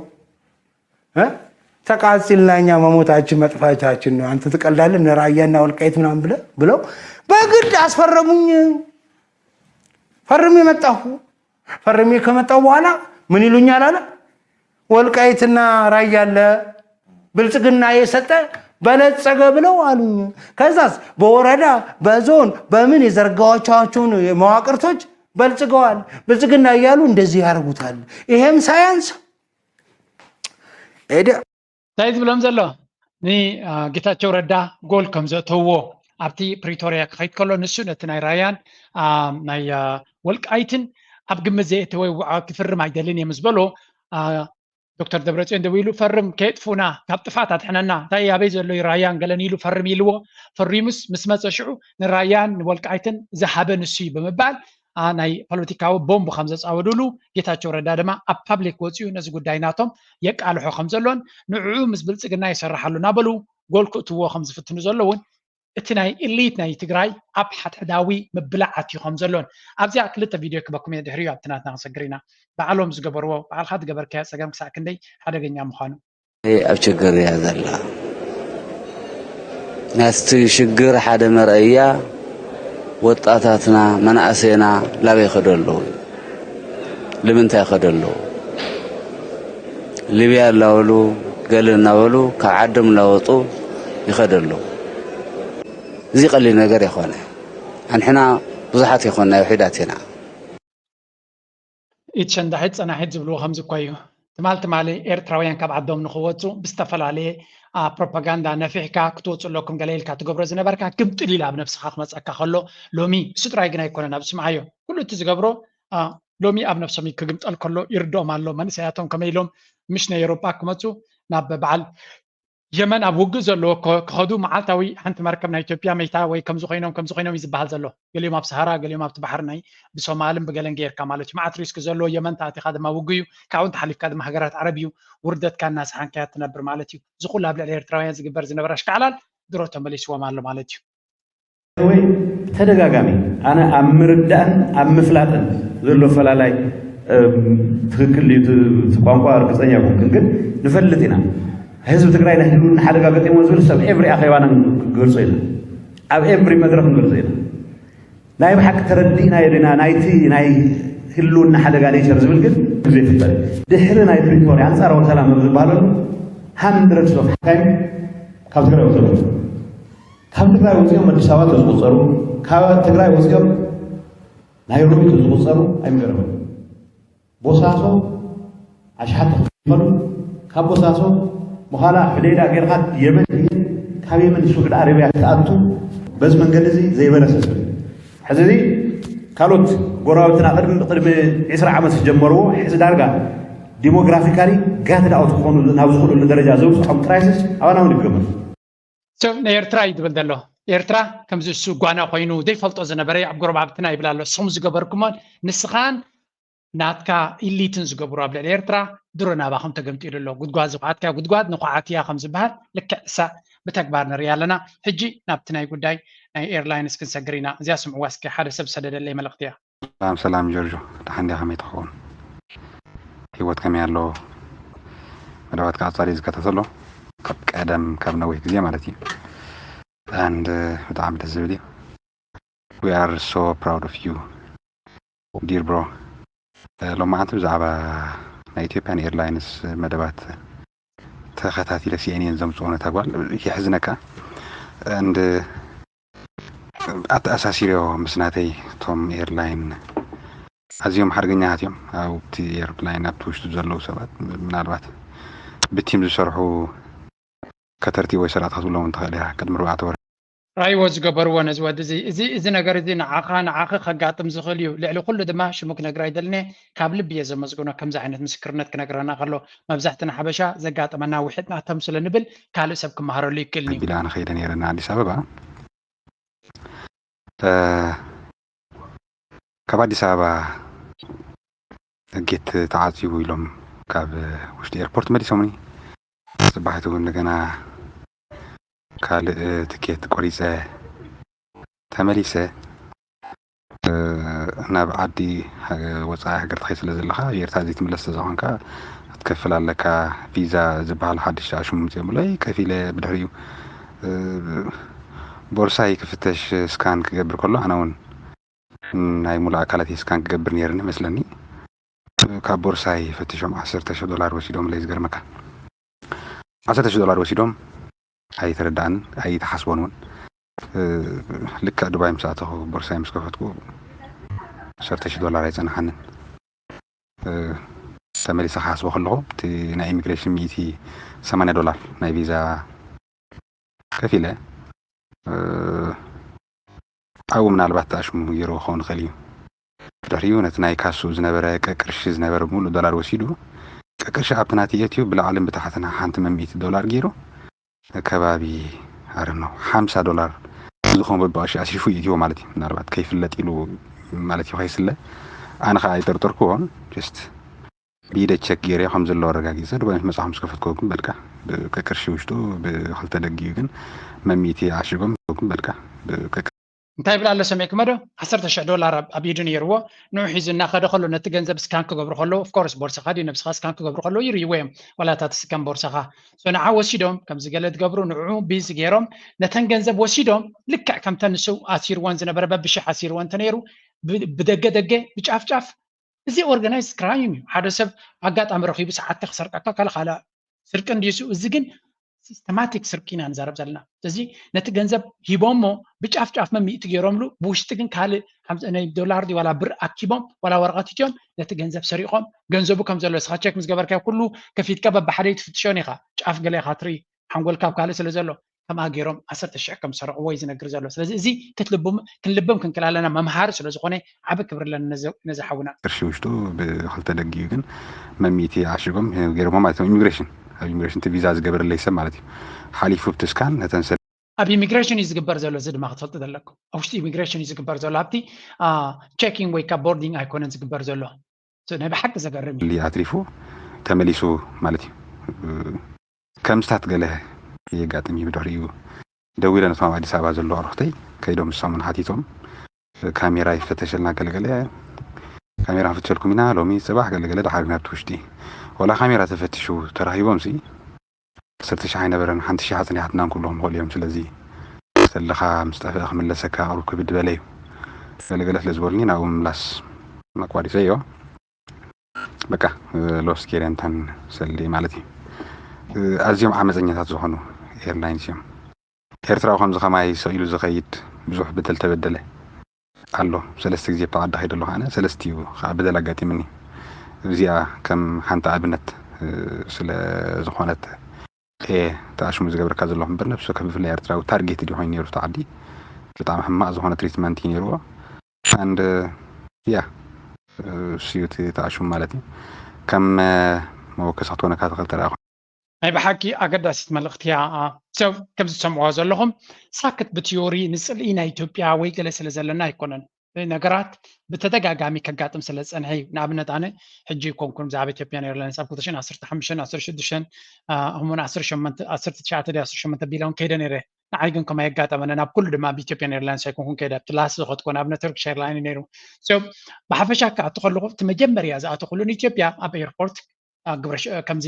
ተቃጽልና እኛ መሞታችን መጥፋታችን ነው። አንተ ትቀልዳለህ? እነ ራያና ወልቃይት ምናምን ብለህ ብለው በግድ አስፈረሙኝ። ፈርሜ መጣሁ። ፈርሜ ከመጣሁ በኋላ ምን ይሉኛል አለ። ወልቃይትና ራያ አለ ብልጽግና የሰጠ በለጸገ ብለው አሉኝ። ከዛስ በወረዳ በዞን በምን የዘረጋኋቸውን መዋቅርቶች በልጽገዋል። ብልጽግና እያሉ እንደዚህ ያደርጉታል። ይሄም ሳያንስ ሄደ። እንታይ ዝብሎም ዘሎ ንጌታቸው ረዳ ጎል ከም ዘእተውዎ ኣብቲ ፕሪቶርያ ክኸይድ ከሎ ንሱ ነቲ ናይ ራያን ናይ ወልቃይትን ኣብ ግምት ዘየእተወ ውዓ ክፍርም ኣይደልን እየ ምስ በሎ ዶክተር ደብረፅዮን ደዊሉ ፈርም ከየጥፉና ካብ ጥፋት ኣድሕነና እንታይ ኣበይ ዘሎ ራያን ገለን ኢሉ ፈርም ኢልዎ። ፈሪሙስ ምስ መፀ ሽዑ ንራያን ንወልቃይትን ዝሃበ ንሱ እዩ ብምባል ናይ ፖለቲካዊ ቦምብ ከም ዘፃወዱሉ ጌታቸው ረዳ ድማ ኣብ ፓብሊክ ወፂኡ ነዚ ጉዳይ ናቶም የቃልሖ ከም ዘሎን ንዕኡ ምስ ብልፅግና ይሰርሕ ኣሎ እናበሉ ጎል ክእትዎ ከም ዝፍትኑ ዘሎ እውን እቲ ናይ ኢሊት ናይ ትግራይ ኣብ ሓድሕዳዊ ምብላዕ ኣትዩ ከም ዘሎን ኣብዚኣ ክልተ ቪድዮ ክበኩም እየ ድሕሪኡ ኣብቲ ናትና ክንሰግር ኢና። ባዕሎም ዝገበርዎ ባዕልካ ዝገበርካዮ ፀገም ክሳዕ ክንደይ ሓደገኛ ምዃኑ ኣብ ችግር እያ ዘላ። ናቲ ሽግር ሓደ መርኣያ ወጣታትና መናእሰይና ላበይ ይኸዱ ኣለዉ? ልምንታይ ይኸዱ ኣለዉ? ሊብያ እናበሉ ገለ እናበሉ ካብ ዓዶም እናወፁ ይኸዱ ኣለዉ። እዚ ቀሊል ነገር የኾነ። ኣንሕና ብዙሓት የኾንና ውሒዳት ኢና። ኢድ ሸንዳሒት ጸናሒት ዝብልዎ ከምዚ እኮ እዩ። ትማል ትማሊ ኤርትራውያን ካብ ዓዶም ንኽወጹ ብዝተፈላለየ ፕሮፓጋንዳ ነፊሕካ ክትወጹ ኣለኩም ገለ ኢልካ ትገብሮ ዝነበርካ ግምጥል ኢሉ ኣብ ነብስኻ ክመጸካ ከሎ ሎሚ እሱ ጥራይ ግን ኣይኮነን ኣብ ስምዓዮ ኩሉ እቲ ዝገብሮ ሎሚ ኣብ ነብሶም ክግምጠል ከሎ ይርድኦም ኣሎ መንእሰያቶም ከመይ ኢሎም ምሽ ናይ ኤሮጳ ክመጹ ናብ በዓል የመን ኣብ ውግእ ዘለዎ ክኸዱ መዓልታዊ ሓንቲ መርከብ ናይ ኢትዮጵያ መይታ ወይ ከምዚ ኮይኖም ከምዚ ኮይኖም እዩ ዝበሃል ዘሎ። ገሊኦም ኣብ ሰሃራ፣ ገሊኦም ኣብቲ ባሕሪ ናይ ብሶማልን ብገለን ገይርካ ማለት እዩ። መዓት ሪስክ ዘለዎ የመን ተኣቲኻ ድማ ውግእ እዩ። ካብኡ እንተሓሊፍካ ድማ ሃገራት ዓረብ እዩ ውርደትካ እናሰሓንካያ ትነብር ማለት እዩ። እዚ ኩሉ ኣብ ልዕሊ ኤርትራውያን ዝግበር ዝነበረ ኣሽካዕላል ድሮ ተመሊስዎም ኣሎ ማለት እዩ። ወይ ብተደጋጋሚ ኣነ ኣብ ምርዳእን ኣብ ምፍላጥን ዘሎ ፈላላይ ትክክል እዩ እቲ ቋንቋ ርግፀኛ ኣይኮንኩን ግን ንፈልጥ ኢና ህዝቢ ትግራይ ናይ ህልውና ሓደጋ ገጢሞ ዝብል ሰብ ኤቭሪ ኣኼባና ክንገልፆ ኢና ኣብ ኤቭሪ መድረክ ክንገልፆ ኢና ናይ ብሓቂ ተረዲእናዮ ዲና ናይቲ ናይ ህልውና ሓደጋ ኔቸር ዝብል ግን ግዜ ይፍጠር ድሕሪ ናይ ፕሪቶርያ ኣንፃራዊ ሰላም ዝበሃለሉ ሃንድረድስ ኦፍ ታይም ካብ ትግራይ ወፅኦም ካብ ትግራይ ወፂኦም ኣዲስ ኣበባ ተዝቁፀሩ ካብ ትግራይ ወፂኦም ናይሮቢ ተዝቁፀሩ ኣይምገረመን ቦሳሶ ኣሽሓት ተኽፈሉ ካብ ቦሳሶ ምዃላ ሕደይዳ ጌርካ የመን ድየን ካብ የመን ስዑድ ዓረብያ ትኣቱ በዚ መንገዲ እዚ ዘይበለሰ ሰብ ሕዚ እዚ ካልኦት ጎረባብትና ቅድሚ ቅድሚ ዕስራ ዓመት ዝጀመርዎ ሕዚ ዳርጋ ዲሞግራፊካሊ ጋት ዳኦት ክኾኑ ናብ ዝኽእሉሉ ደረጃ ዘብፅሖም ክራይሲስ ኣባና እውን ይገመት ሰብ ንኤርትራ እዩ ዝብል ዘሎ ኤርትራ ከምዚ እሱ ጓና ኮይኑ ዘይፈልጦ ዝነበረ ኣብ ጎረባብትና ይብል ኣሎ ንስኹም ዝገበርኩሞን ንስኻን ናትካ ኢሊትን ዝገብሩ ኣብ ልዕሊ ኤርትራ ድሮ ናባኹም ተገምጢሉ ኣሎ ጉድጓድ ዝኳዓትካ ጉድጓድ ንኳዓትያ ከም ዝበሃል ልክዕ እሳ ብተግባር ንሪያ ኣለና ሕጂ ናብቲ ናይ ጉዳይ ናይ ኤርላይንስ ክንሰግር ኢና እዚኣ ስምዕዋ እስኪ ሓደ ሰብ ዝሰደደለይ መልእኽቲ እያ ሰላም ሰላም ጆርጆ ደሓን ዲኻ ከመይ ትኸውን ህይወት ከመይ ኣሎ መደባትካ ኣጻሪ ዝከታተሎ ካብ ቀደም ካብ ነዊሕ ግዜ ማለት እዩ and ብጣዕሚ ደስ ዝብል እዩ we are so proud of you dear bro ሎማዓንቲ ብዛዕባ ናይ ኢትዮጵያን ኤርላይንስ መደባት ተኸታቲለ ሲኤንኤን ዘምፅኦ ነታ ጓል የሕዝነካ and ኣተኣሳሲርዮ ምስ ናተይ እቶም ኤርላይን ኣዝዮም ሓደገኛታት እዮም ኣብቲ ኤርላይን ኣብቲ ውሽጡ ዘለዉ ሰባት ምናልባት ብቲም ዝሰርሑ ከተርቲ ወይ ሰራቕቲ ክትብሎም ትኽእል ኢኻ ቅድሚ ርባዕተ ወርሒ ራይዎ ዝገበርዎ ነዚ ወዲ እዚ እዚ እዚ ነገር እዚ ንዓኻ ንዓኺ ከጋጥም ዝኽእል እዩ። ልዕሊ ኩሉ ድማ ሽሙ ክነግር ኣይደልኔ፣ ካብ ልቢ እየ ዘመስግኖ ከምዚ ዓይነት ምስክርነት ክነግረና ከሎ። መብዛሕትና ሓበሻ ዘጋጠመና ውሒጥና ተም ስለ ንብል ካልእ ሰብ ክመሃረሉ ይክእልኒ እዩ። ኣቢላ ንኸይደ ነይረ ንኣዲስ ኣበባ። ካብ ኣዲስ ኣበባ ጌት ተዓፅዩ ኢሎም ካብ ውሽጢ ኤርፖርት መሊሶምኒ። ፅባሒት እውን እንደገና ካልእ ትኬት ቆሪፀ ተመሊሰ። ናብ ዓዲ ወፃኢ ሃገር ትኸይ ስለ ዘለካ፣ ኣየርታ ዘይትምለስ ስለዝኾንካ ክትከፍል ኣለካ። ቪዛ ዝበሃል ሓድሽ ኣሽሙ ምፅኦም ብለይ ከፊለ ብድሕሪኡ ቦርሳይ ክፍተሽ ስካን ክገብር ከሎ ኣነ እውን ናይ ሙሉእ ኣካላት ስካን ክገብር ነይርኒ መስለኒ። ካብ ቦርሳይ ፈቲሾም ዓሰርተ ሺሕ ዶላር ወሲዶም ለይ ዝገርመካ። ዓሰርተ ሺሕ ዶላር ወሲዶም ኣይተረዳእን ኣይተሓስቦን እውን። ልክዕ ዱባይ ምስ ኣተኹ ቦርሳይ ምስ ከፈትኩ ዓሰርተ ሺሕ ዶላር ኣይፀናሓንን። ተመሊሰ ክሓስቦ ከለኹ እቲ ናይ ኢሚግሬሽን ሚእቲ ሰማንያ ዶላር ናይ ቪዛ ከፊለ ኣብኡ ምናልባት ተኣሽሙ ገይርዎ ክኸውን ይኽእል እዩ። ድሕሪኡ ነቲ ናይ ካሱ ዝነበረ ቀቅርሺ ዝነበረ ሙሉእ ዶላር ወሲዱ ቀቅርሺ ኣብቲ ናቲ የትዩ ብላዕልን ብታሕትን ሓንቲ መሚእቲ ዶላር ገይሩ ከባቢ ኣረኖ ሓምሳ ዶላር ዝኸውን በብቐሺ ኣሲፉ ይእትዎ ማለት እዩ። ምናልባት ከይፍለጥ ኢሉ ማለት እዩ ከይስለ ኣነ ከዓ ኣይጠርጠርክዎን። ጀስት ብኢደ ቸክ ገይረ ከም ዘለዎ ኣረጋጊፀ ድባይ መፅኹም ዝከፈትኮ ግን በልካ ብቅርሺ ውሽጡ ብክልተ ደጊኡ ግን መሚእቲ ዓሽጎም ግን በልካ እንታይ ይብል ኣሎ ሰሚዕክሞ ዶ? ዓሰርተ ሽሕ ዶላር ኣብ ኢዱ ነይርዎ። ንዑ ሒዙ እናኸደ ከሎ ነቲ ገንዘብ ስካን ክገብሩ ከለዉ ኦፍኮርስ ቦርሳኻ ድዩ ነብስኻ ስካን ክገብሩ ከለዉ ይርእይዎ እዮም። ዋላ እታ ትስከም ቦርሳኻ ንዓ ወሲዶም ከምዚ ገለ ትገብሩ ንዑ ቢዚ ገይሮም ነተን ገንዘብ ወሲዶም ልክዕ ከምተን ንሱ ኣሲርወን ዝነበረ በብሽሕ ኣሲርወን እንተነይሩ ብደገ ደገ ብጫፍ ጫፍ እዚ ኦርጋናይዝ ክራይም እዩ። ሓደ ሰብ ኣጋጣሚ ረኺቡ ሰዓት ክሰርቀካ ካለ ካልእ ስርቂ እንድዩ። እዚ ግን ሲስተማቲክ ስርቂ ኢና ንዛረብ ዘለና። ስለዚ ነቲ ገንዘብ ሂቦሞ ብጫፍ ጫፍ መሚእቲ ገይሮምሉ ብውሽጢ ግን ካልእ ናይ ዶላር ድዩ ዋላ ብር ኣኪቦም ዋላ ወረቐት እትዮም ነቲ ገንዘብ ሰሪቖም ገንዘቡ ከም ዘሎ ስኻ ቸክ ምስ ገበርካዮ ኩሉ ከፊትካ በብሓደ ትፍትሾን ኢኻ። ጫፍ ገለ ኢኻ ትርኢ ሓንጎልካ ኣብ ካልእ ስለ ዘሎ ከምኣ ገይሮም ዓሰርተ ሽሕ ከም ዝሰረቕዎ እዩ ዝነግር ዘሎ። ስለዚ እዚ ክትልብም ክንልብም ክንክል ኣለና መምሃሪ ስለ ዝኾነ ዓቢ ክብሪ ኣለኒ ነዚ ሓውና። ቅርሺ ውሽጡ ብክልተ ደጊኡ ግን መሚእቲ ዓሽጎም ገይሮሞ ማለት ነው። ኢሚግሬሽን ኣብ ኢሚግሬሽን እቲ ቪዛ ዝገበረለይ ሰብ ማለት እዩ ሓሊፉ ብቲ ስካን ነተን ሰብ ኣብ ኢሚግሬሽን እዩ ዝግበር ዘሎ። እዚ ድማ ክትፈልጡ ዘለኩም ኣብ ውሽጢ ኢሚግሬሽን እዩ ዝግበር ዘሎ። ኣብቲ ቼኪንግ ወይ ካብ ቦርዲንግ ኣይኮነን ዝግበር ዘሎ። ናይ ብሓቂ ዘገርም እዩ። ኣትሪፉ ተመሊሱ ማለት እዩ። ከምስታት ገለ የጋጥም እዩ። ብድሕሪኡ ደዊለ ነቶም ኣብ ኣዲስ ኣበባ ዘለዉ ኣርክተይ ከይዶም ንሶምን ሓቲቶም ካሜራ ይፈተሸልና ገለገለ ካሜራ ንፈትሸልኩም ኢና ሎሚ ፅባሕ ገለገለ ደሓር ናብቲ ውሽጢ ወላ ካሜራ ተፈትሹ ተራሂቦም ሲ ዓሰርተ ሽሕ ኣይነበረን ሓንቲ ሽሕ ኣፅኒሓትናን ኩልኹም ክእሉ እዮም ስለዚ ከለኻ ምስ ጠፍአ ክምለሰካ ቅሩብ ክብድ በለ እዩ ገለገለ ስለ ዝበሉኒ ናብኡ ምምላስ ኣቋሪፀዮ በቃ ሎስት ኬርንታን ሰልዲ ማለት እዩ ኣዝዮም ዓመፀኛታት ዝኾኑ ኤርላይንስ እዮም ኤርትራዊ ከምዚ ከማይ ሰኢሉ ዝኸይድ ብዙሕ በደል ተበደለ ኣሎ ሰለስተ ግዜ ብተዓዲ ከይደ ኣለኹ ኣነ ሰለስቲኡ ከዓ በደል ኣጋጢምኒ እዚኣ ከም ሓንቲ ኣብነት ስለ ዝኾነት እየ ተኣሽሙ ዝገብረካ ዘለኹ እምበር ነብሲ ወከፍ ብፍላይ ኤርትራዊ ታርጌት ድዩ ኮይኑ ነይሩ ተዓዲ ብጣዕሚ ሕማቕ ዝኾነ ትሪትመንት እዩ ነይርዎ and yeah እሱ እዩ እቲ ተኣሽሙ ማለት እዩ ከም መወከሲ ክትኮነካ ትኽእል ተረኣ ናይ ብሓቂ ኣገዳሲት መልእኽቲ እያ ሰብ ከም ዝሰምዕዋ ዘለኹም ሳክት ብቲዮሪ ንፅልኢ ናይ ኢትዮጵያ ወይ ገለ ስለ ዘለና ኣይኮነን ነገራት ብተደጋጋሚ ከጋጥም ስለ ዝፀንሐ እዩ ንኣብነት ኣነ ሕጂ ይኮንኩን ብዛዕባ ኢትዮጵያን ኤርላይንስ ኣብ ክልተ ሽሕን ዓሰርተ ሓሙሽተን ዓሰርተ ሽዱሽተን እሙን ዓሰርተ ትሽዓተ ዓሰርተ ሸሞንተ ቢላውን ከይደ ነይረ ንዓይ ግን ከምኣ የጋጠመነ ናብ ኩሉ ድማ ኣብ ኢትዮጵያን ኤርላይንስ ኣይኮንኩን ከይደ ኣብቲ ላስ ዝኸድኮ ንኣብነት ተርኪሽ ኤርላይን ነይሩ ብሓፈሻ ክኣቱ ከለኹ እቲ መጀመርያ ዝኣተኹሉ ንኢትዮጵያ ኣብ ኤርፖርት ግብረ ከምዚ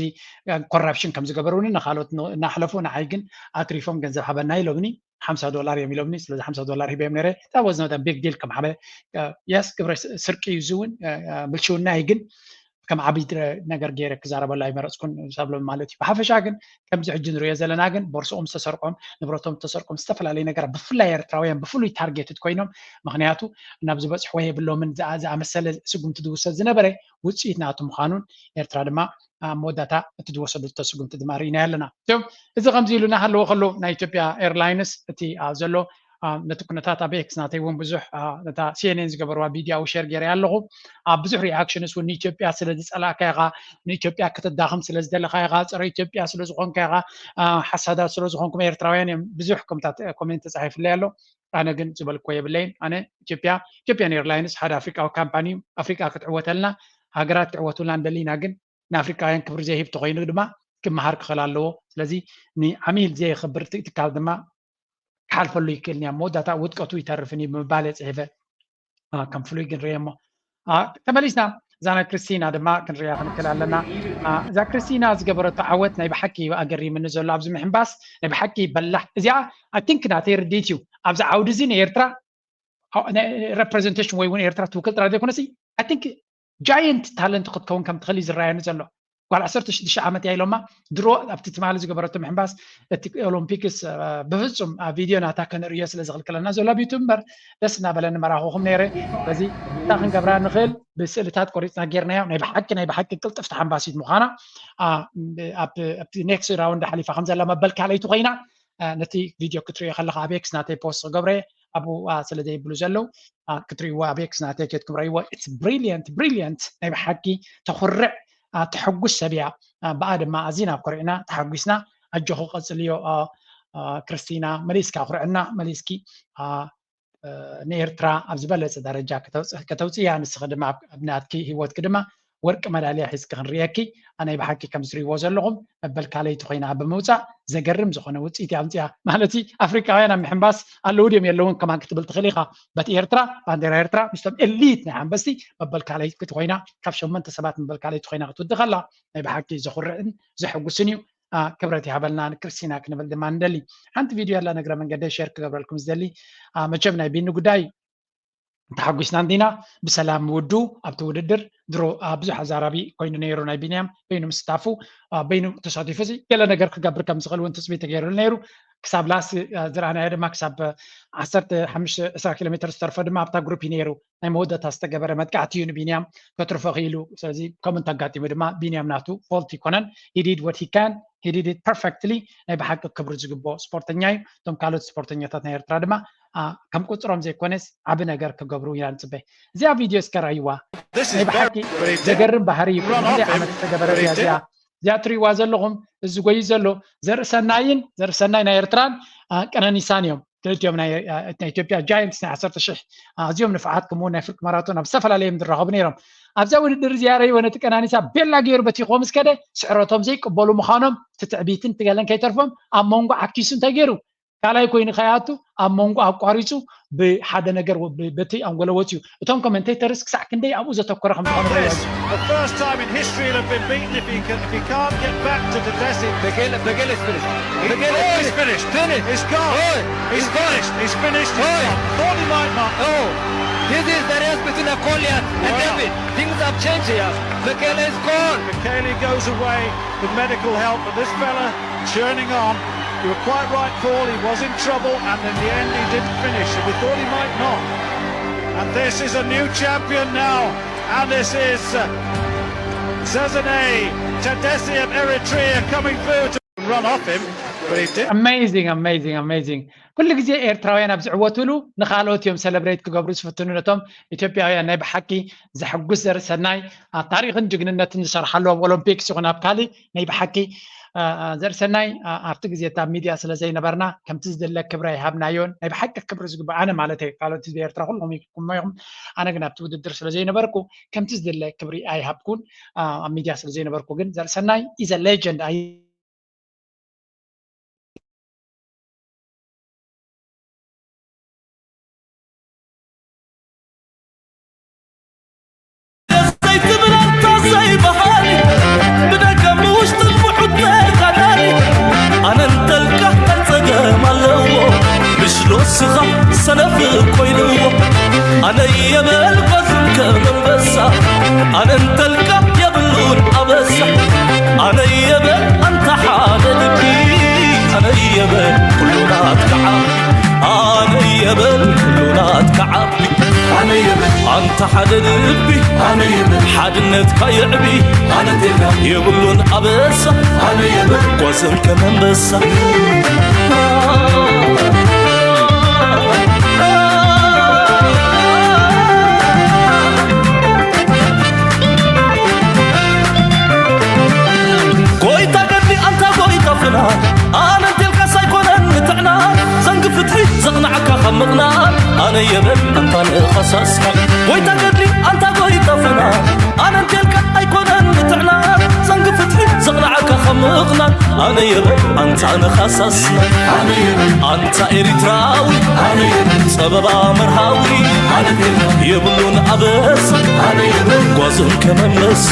ኮራፕሽን ከም ዝገበሩኒ ንካልኦት እናሕለፉ ንዓይ ግን ኣትሪፎም ገንዘብ ሃበና ኢሎምኒ ሓምሳ ዶላር እዮም ኢሎምኒ ስለዚ ሓምሳ ዶላር ሂበዮም ነረ that was not a big deal ከም ሓደ yes ግብረ ስርቂ እዩ እውን ብልሽውና እዩ ግን ከም ዓብይ ነገር ገይረ ክዛረበሉ ኣይመረፅኩን ሰብሎም ማለት እዩ ብሓፈሻ ግን ከምዚ ሕጂ ንሪኦ ዘለና ግን ቦርስኦም ዝተሰርቆም ንብረቶም ዝተሰርቆም ዝተፈላለዩ ነገር ብፍላይ ኤርትራውያን ብፍሉይ ታርጌትድ ኮይኖም ምክንያቱ ናብ ዝበፅሕዎ የብሎምን ዝኣመሰለ ስጉምቲ ዝውሰድ ዝነበረ ውፅኢት ናቱ ምዃኑን ኤርትራ ድማ ኣብ መወዳእታ እቲ ዝወሰደቶ ስጉምቲ ድማ ርኢናዮ ኣለና። እቶም እዚ ከምዚ ኢሉ እናሃለወ ከሎ ናይ ኢትዮጵያ ኤርላይንስ እቲ ኣብ ዘሎ ነቲ ኩነታት ኣብ ኤክስ ናተይ እውን ብዙሕ ነታ ሲኤንኤን ዝገበርዋ ቪድዮ ኣው ሼር ገይረ ኣለኹ። ኣብ ብዙሕ ሪኣክሽንስ እውን ንኢትዮጵያ ስለ ዝፀላእካ ኢኻ፣ ንኢትዮጵያ ከተዳኽም ስለ ዝደለኻ ኢኻ፣ ፀረ ኢትዮጵያ ስለ ዝኾንካ ኢኻ፣ ሓሳዳት ስለ ዝኾንኩም ኤርትራውያን እዮም ብዙሕ ከምታት ኮሜንት ተፃሒፍለይ ኣሎ። ኣነ ግን ዝበልኮ የብለይን። ኣነ ኢትዮጵያ ኢትዮጵያን ኤርላይንስ ሓደ ኣፍሪቃዊ ካምፓኒ እዩ። ኣፍሪቃ ክትዕወተልና ሃገራት ክዕወቱልና እንደሊና ግን ንኣፍሪቃውያን ክብሪ ዘይህብ ተኮይኑ ድማ ክመሃር ክኽእል ኣለዎ። ስለዚ ንዓሚል ዘየኽብር ትካል ድማ ክሓልፈሉ ይክእል እያ፣ መወዳእታ ውድቀቱ ይተርፍን እዩ ብምባል እየ ፅሒፈ ከም ፍሉይ ግን ርእየ እሞ። ተመሊስና እዛ ናይ ክርስቲና ድማ ክንሪያ ክንክእል ኣለና። እዛ ክርስቲና ዝገበረቶ ዓወት ናይ ብሓቂ ኣገሪምኒ ዘሎ ኣብዚ ምሕንባስ ናይ ብሓቂ በላሕ እዚኣ ኣይ ቲንክ ናተይ ርድኢት እዩ። ኣብዚ ዓውዲ እዚ ንኤርትራ representation ወይ እውን ኤርትራ ትውክል ጥራይ ዘይኮነሲ ኣይ ቲንክ ጃየንት ታለንት ክትከውን ከም ትኽእል እዩ ዝረኣየኒ ዘሎ። ጓል ዓሰርተ ሽዱሽተ ዓመት እያ ኢሎማ ድሮ ኣብቲ ትማሊ ዝገበረቶ ምሕንባስ እቲ ኦሎምፒክስ ብፍፁም ኣብ ቪድዮ ናታ ከንርእዮ ስለ ዝኽልክለና ዘሎ ኣብ ዩቱብ እምበር ደስ እናበለኒ መራኽኹም ነይረ። በዚ እታ ክንገብራ ንኽእል ብስእልታት ቆሪፅና ጌርናዮ። ናይ ብሓቂ ናይ ብሓቂ ቅልጥፍቲ ሓንባሲት ምዃና ኣብቲ ኔክስት ራውንድ ሓሊፋ ከም ዘላ መበል ካልኣይቲ ኮይና ነቲ ቪድዮ ክትርእዮ ከለካ ኣብ ኤክስ ናተይ ፖስት ክገብረ ኣብኡ ስለ ዘይብሉ ዘለዉ ክትርእይዎ ኣብ ኤክስ ናተይ ኬድኩም ረእይዎ። It's brilliant brilliant ናይ ብሓቂ ተኩርዕ ተሐጉስ ሰብ እያ። ብኣ ድማ ኣዚና ኮሪዕና ተሓጒስና። ኣጆኹ ቀጽልዮ ክርስቲና፣ መሊስካ ኩርዕና መሊስኪ ንኤርትራ ኣብ ዝበለጸ ደረጃ ከተውጽእያ፣ ንስኺ ድማ ኣብ ናትኪ ህይወትኪ ድማ ወርቂ መዳልያ ሒዝኪ ክንርእየኪ ኣነ ብሓቂ ከም ዝርእይዎ ዘለኹም መበል ካልኣይቲ ኮይና ብምውጻእ ዘገርም ዝኾነ ውጽኢት እያ ኣምጺኣ። ማለት ኣፍሪቃውያን ኣብ ምሕንባስ ኣለዉ ድዮም የለውን ከማን ክትብል ትኽእል ኢኻ። በት ኤርትራ ባንዴራ ኤርትራ ምስቶም ኤሊት ናይ ሓንበስቲ መበል ካልኣይቲ ኮይና ካብ ሸሞንተ ሰባት መበል ካልኣይቲ ኮይና ክትውድእ ከላ ናይ ብሓቂ ዘኹርዕን ዘሐጉስን እዩ። ክብረት ይሃበልና ንክርስቲና ክንብል ድማ ንደሊ። ሓንቲ ቪድዮ ኣላ ነግረ መንገደይ ሼር ክገብረልኩም ዝደሊ። መቸም ናይ ቢኒ ጉዳይ ተሓጒስና እንዲና ብሰላም ምውዱ ኣብቲ ውድድር ድሮ ብዙሕ ኣዛራቢ ኮይኑ ነይሩ። ናይ ቢንያም በይኑ ምስታፉ በይኑ ተሳቲፉ ገለ ነገር ክገብር ከም ዝኽእል እውን ትፅቢት ተገይሩሉ ነይሩ። ክሳብ ላስ ዝረኣናዮ ድማ ክሳብ ዓሰርተ ሓሙሽተ ዕስራ ኪሎ ሜትር ዝተርፎ ድማ ኣብታ ግሩፕ እዩ ነይሩ። ናይ መወዳእታ ዝተገበረ መጥቃዕቲ እዩ ንቢንያም ከትርፎ ክኢሉ። ስለዚ ከምኡ እንተጋጢሙ ድማ ቢንያም ናቱ ፎልት ይኮነን። He did what he can, he did it perfectly። ናይ ብሓቂ ክብሪ ዝግብኦ ስፖርተኛ እዩ። እቶም ካልኦት ስፖርተኛታት ናይ ኤርትራ ድማ ከም ቁፅሮም ዘይኮነስ ዓቢ ነገር ክገብሩ ኢና ንፅበ። እዚኣ ቪድዮ እስከ ራይዋ። ናይ ብሓቂ ዘገርም ባህሪ እዩ። ክንደይ ዓመት ዝተገበረ እያ እዚኣ። እዚኣ ትሪእዋ ዘለኹም እዚ ጎዩ ዘሎ ዘርእሰናይን ዘርእሰናይ ናይ ኤርትራን ቀነኒሳን እዮም። ክልቲኦም ናይ ኢትዮጵያ ጃይንትስ ናይ ዓሰርተ ሽሕ ኣዝዮም ንፍዓት ከምኡ ናይ ፍርቂ ማራቶን ኣብ ዝተፈላለየም ዝራኸቡ ነይሮም። ኣብዛ ውድድር እዚኣ ረይወ ነቲ ቀናኒሳ ቤላ ገይሩ በቲኾም እስከደ ስዕረቶም ዘይቅበሉ ምዃኖም ትትዕቢትን ትገለን ከይተርፎም ኣብ መንጎ ዓኪሱ እንታይ ገይሩ ካልኣይ ኮይኑ ከይኣቱ ኣብ መንጎ ኣቋሪፁ ብሓደ ነገር በቲ ኣንጎሎ ወፅዩ። እቶም ኮመንቴተርስ ክሳዕ ክንደይ ኣብኡ ዘተኮረ ከም ዝኾነ ርእዮ። The first time in history he'll have been beaten if he can, if he can't get back to Tadesse. Bekele, Bekele is finished. Bekele is finished. Finished. He's gone. He's finished. He's finished. He's gone. Thought he might not. Oh, this is the race between a Goliath and David. Things have changed here. Bekele is gone. Bekele goes away with medical help, but this fella churning on. You were quite right, Paul. He was in trouble, and in the end, he didn't finish. And we thought he might not. And this is a new champion now. And this is uh, Zezene Tadesse of Eritrea coming through to run off him, but he did. Amazing, amazing, amazing. ኩሉ ግዜ ኤርትራውያን ኣብ ዝዕወትሉ ንኻልኦት እዮም ሰለብሬት ክገብሩ ዝፍትኑ። ነቶም ኢትዮጵያውያን ናይ ብሓቂ ዘሐጉስ ዘርኢ ሰናይ ታሪኽን ጅግንነትን ዝሰርሓሉ ኣብ ኦሎምፒክስ ይኹን ኣብ ካሊእ ናይ ብሓቂ ዘርኢ ሰናይ ኣብቲ ግዜ እታ ሚድያ ስለ ዘይነበርና ከምቲ ዝድለ ክብሪ ኣይሃብናዮን። ናይ ብሓቂ ክብሪ ዝግብኦ ኣነ ማለት እየ። ካልኦት ህዝቢ ኤርትራ ኩልኹም ኢልኩሞ ኢኹም። ኣነ ግን ኣብቲ ውድድር ስለ ዘይነበርኩ ከምቲ ዝድለ ክብሪ ኣይሃብኩን። ኣብ ሚድያ ስለ ዘይነበርኩ ግን ዘርኢ ሰናይ ኢዘ ሌጀንድ። ዘይትብል ኣታ ዘይበሃል ብደገ ብውሽጥን ብሑት ተጋዳሊ ኣነ እንተልካ እንታይ ጸገም ኣለዎ ምሽ ሎስኻ ሰነፍ ኮይንዎ ኣነ የበል ጓዝን ከም ኣንበሳ ኣነ እንተልካ የብሉን ኣበሳ ኣነ የበል ኣንታ ሓደ ልቢ ኣነ የበል ኩሉ ናትካ ዓቢ ኣነ የበል ኩሉ ናትካ ዓቢ ኣነ የበል ኣንታ ሓደ ልቢ ኣነ የብል ሓድነትካ የዕቢ ኣነ ቴጋ የብሉን ኣበሳ ኣነ የብል ጓዝን ከም ኣንበሳ። ጎይታ ገድሊ ኣንታ ጎይታ ፍና ኣነ እንቴልካስ ኣይኮነን ንጥዕና ዘንግ ፍትሒ ዘቕናዓካ ካብ ምቕናን ኣነ የበል ኣንታ ንኻሳስካ ጎይታ ገድሊ ኣንታ ጎይታ ፍና ኣነ እንቴልካ ኣይኮነን ንጥዕና ዘንግ ፍትሒ ዘቕናዓካ ካብ ምቕናን ኣነ የበል ኣንታ ንኻሳስና ኣንታ ኤሪትራዊ ጸበባ መርሃዊ የብሉን ኣበሳ ጓዝን ከመመሳ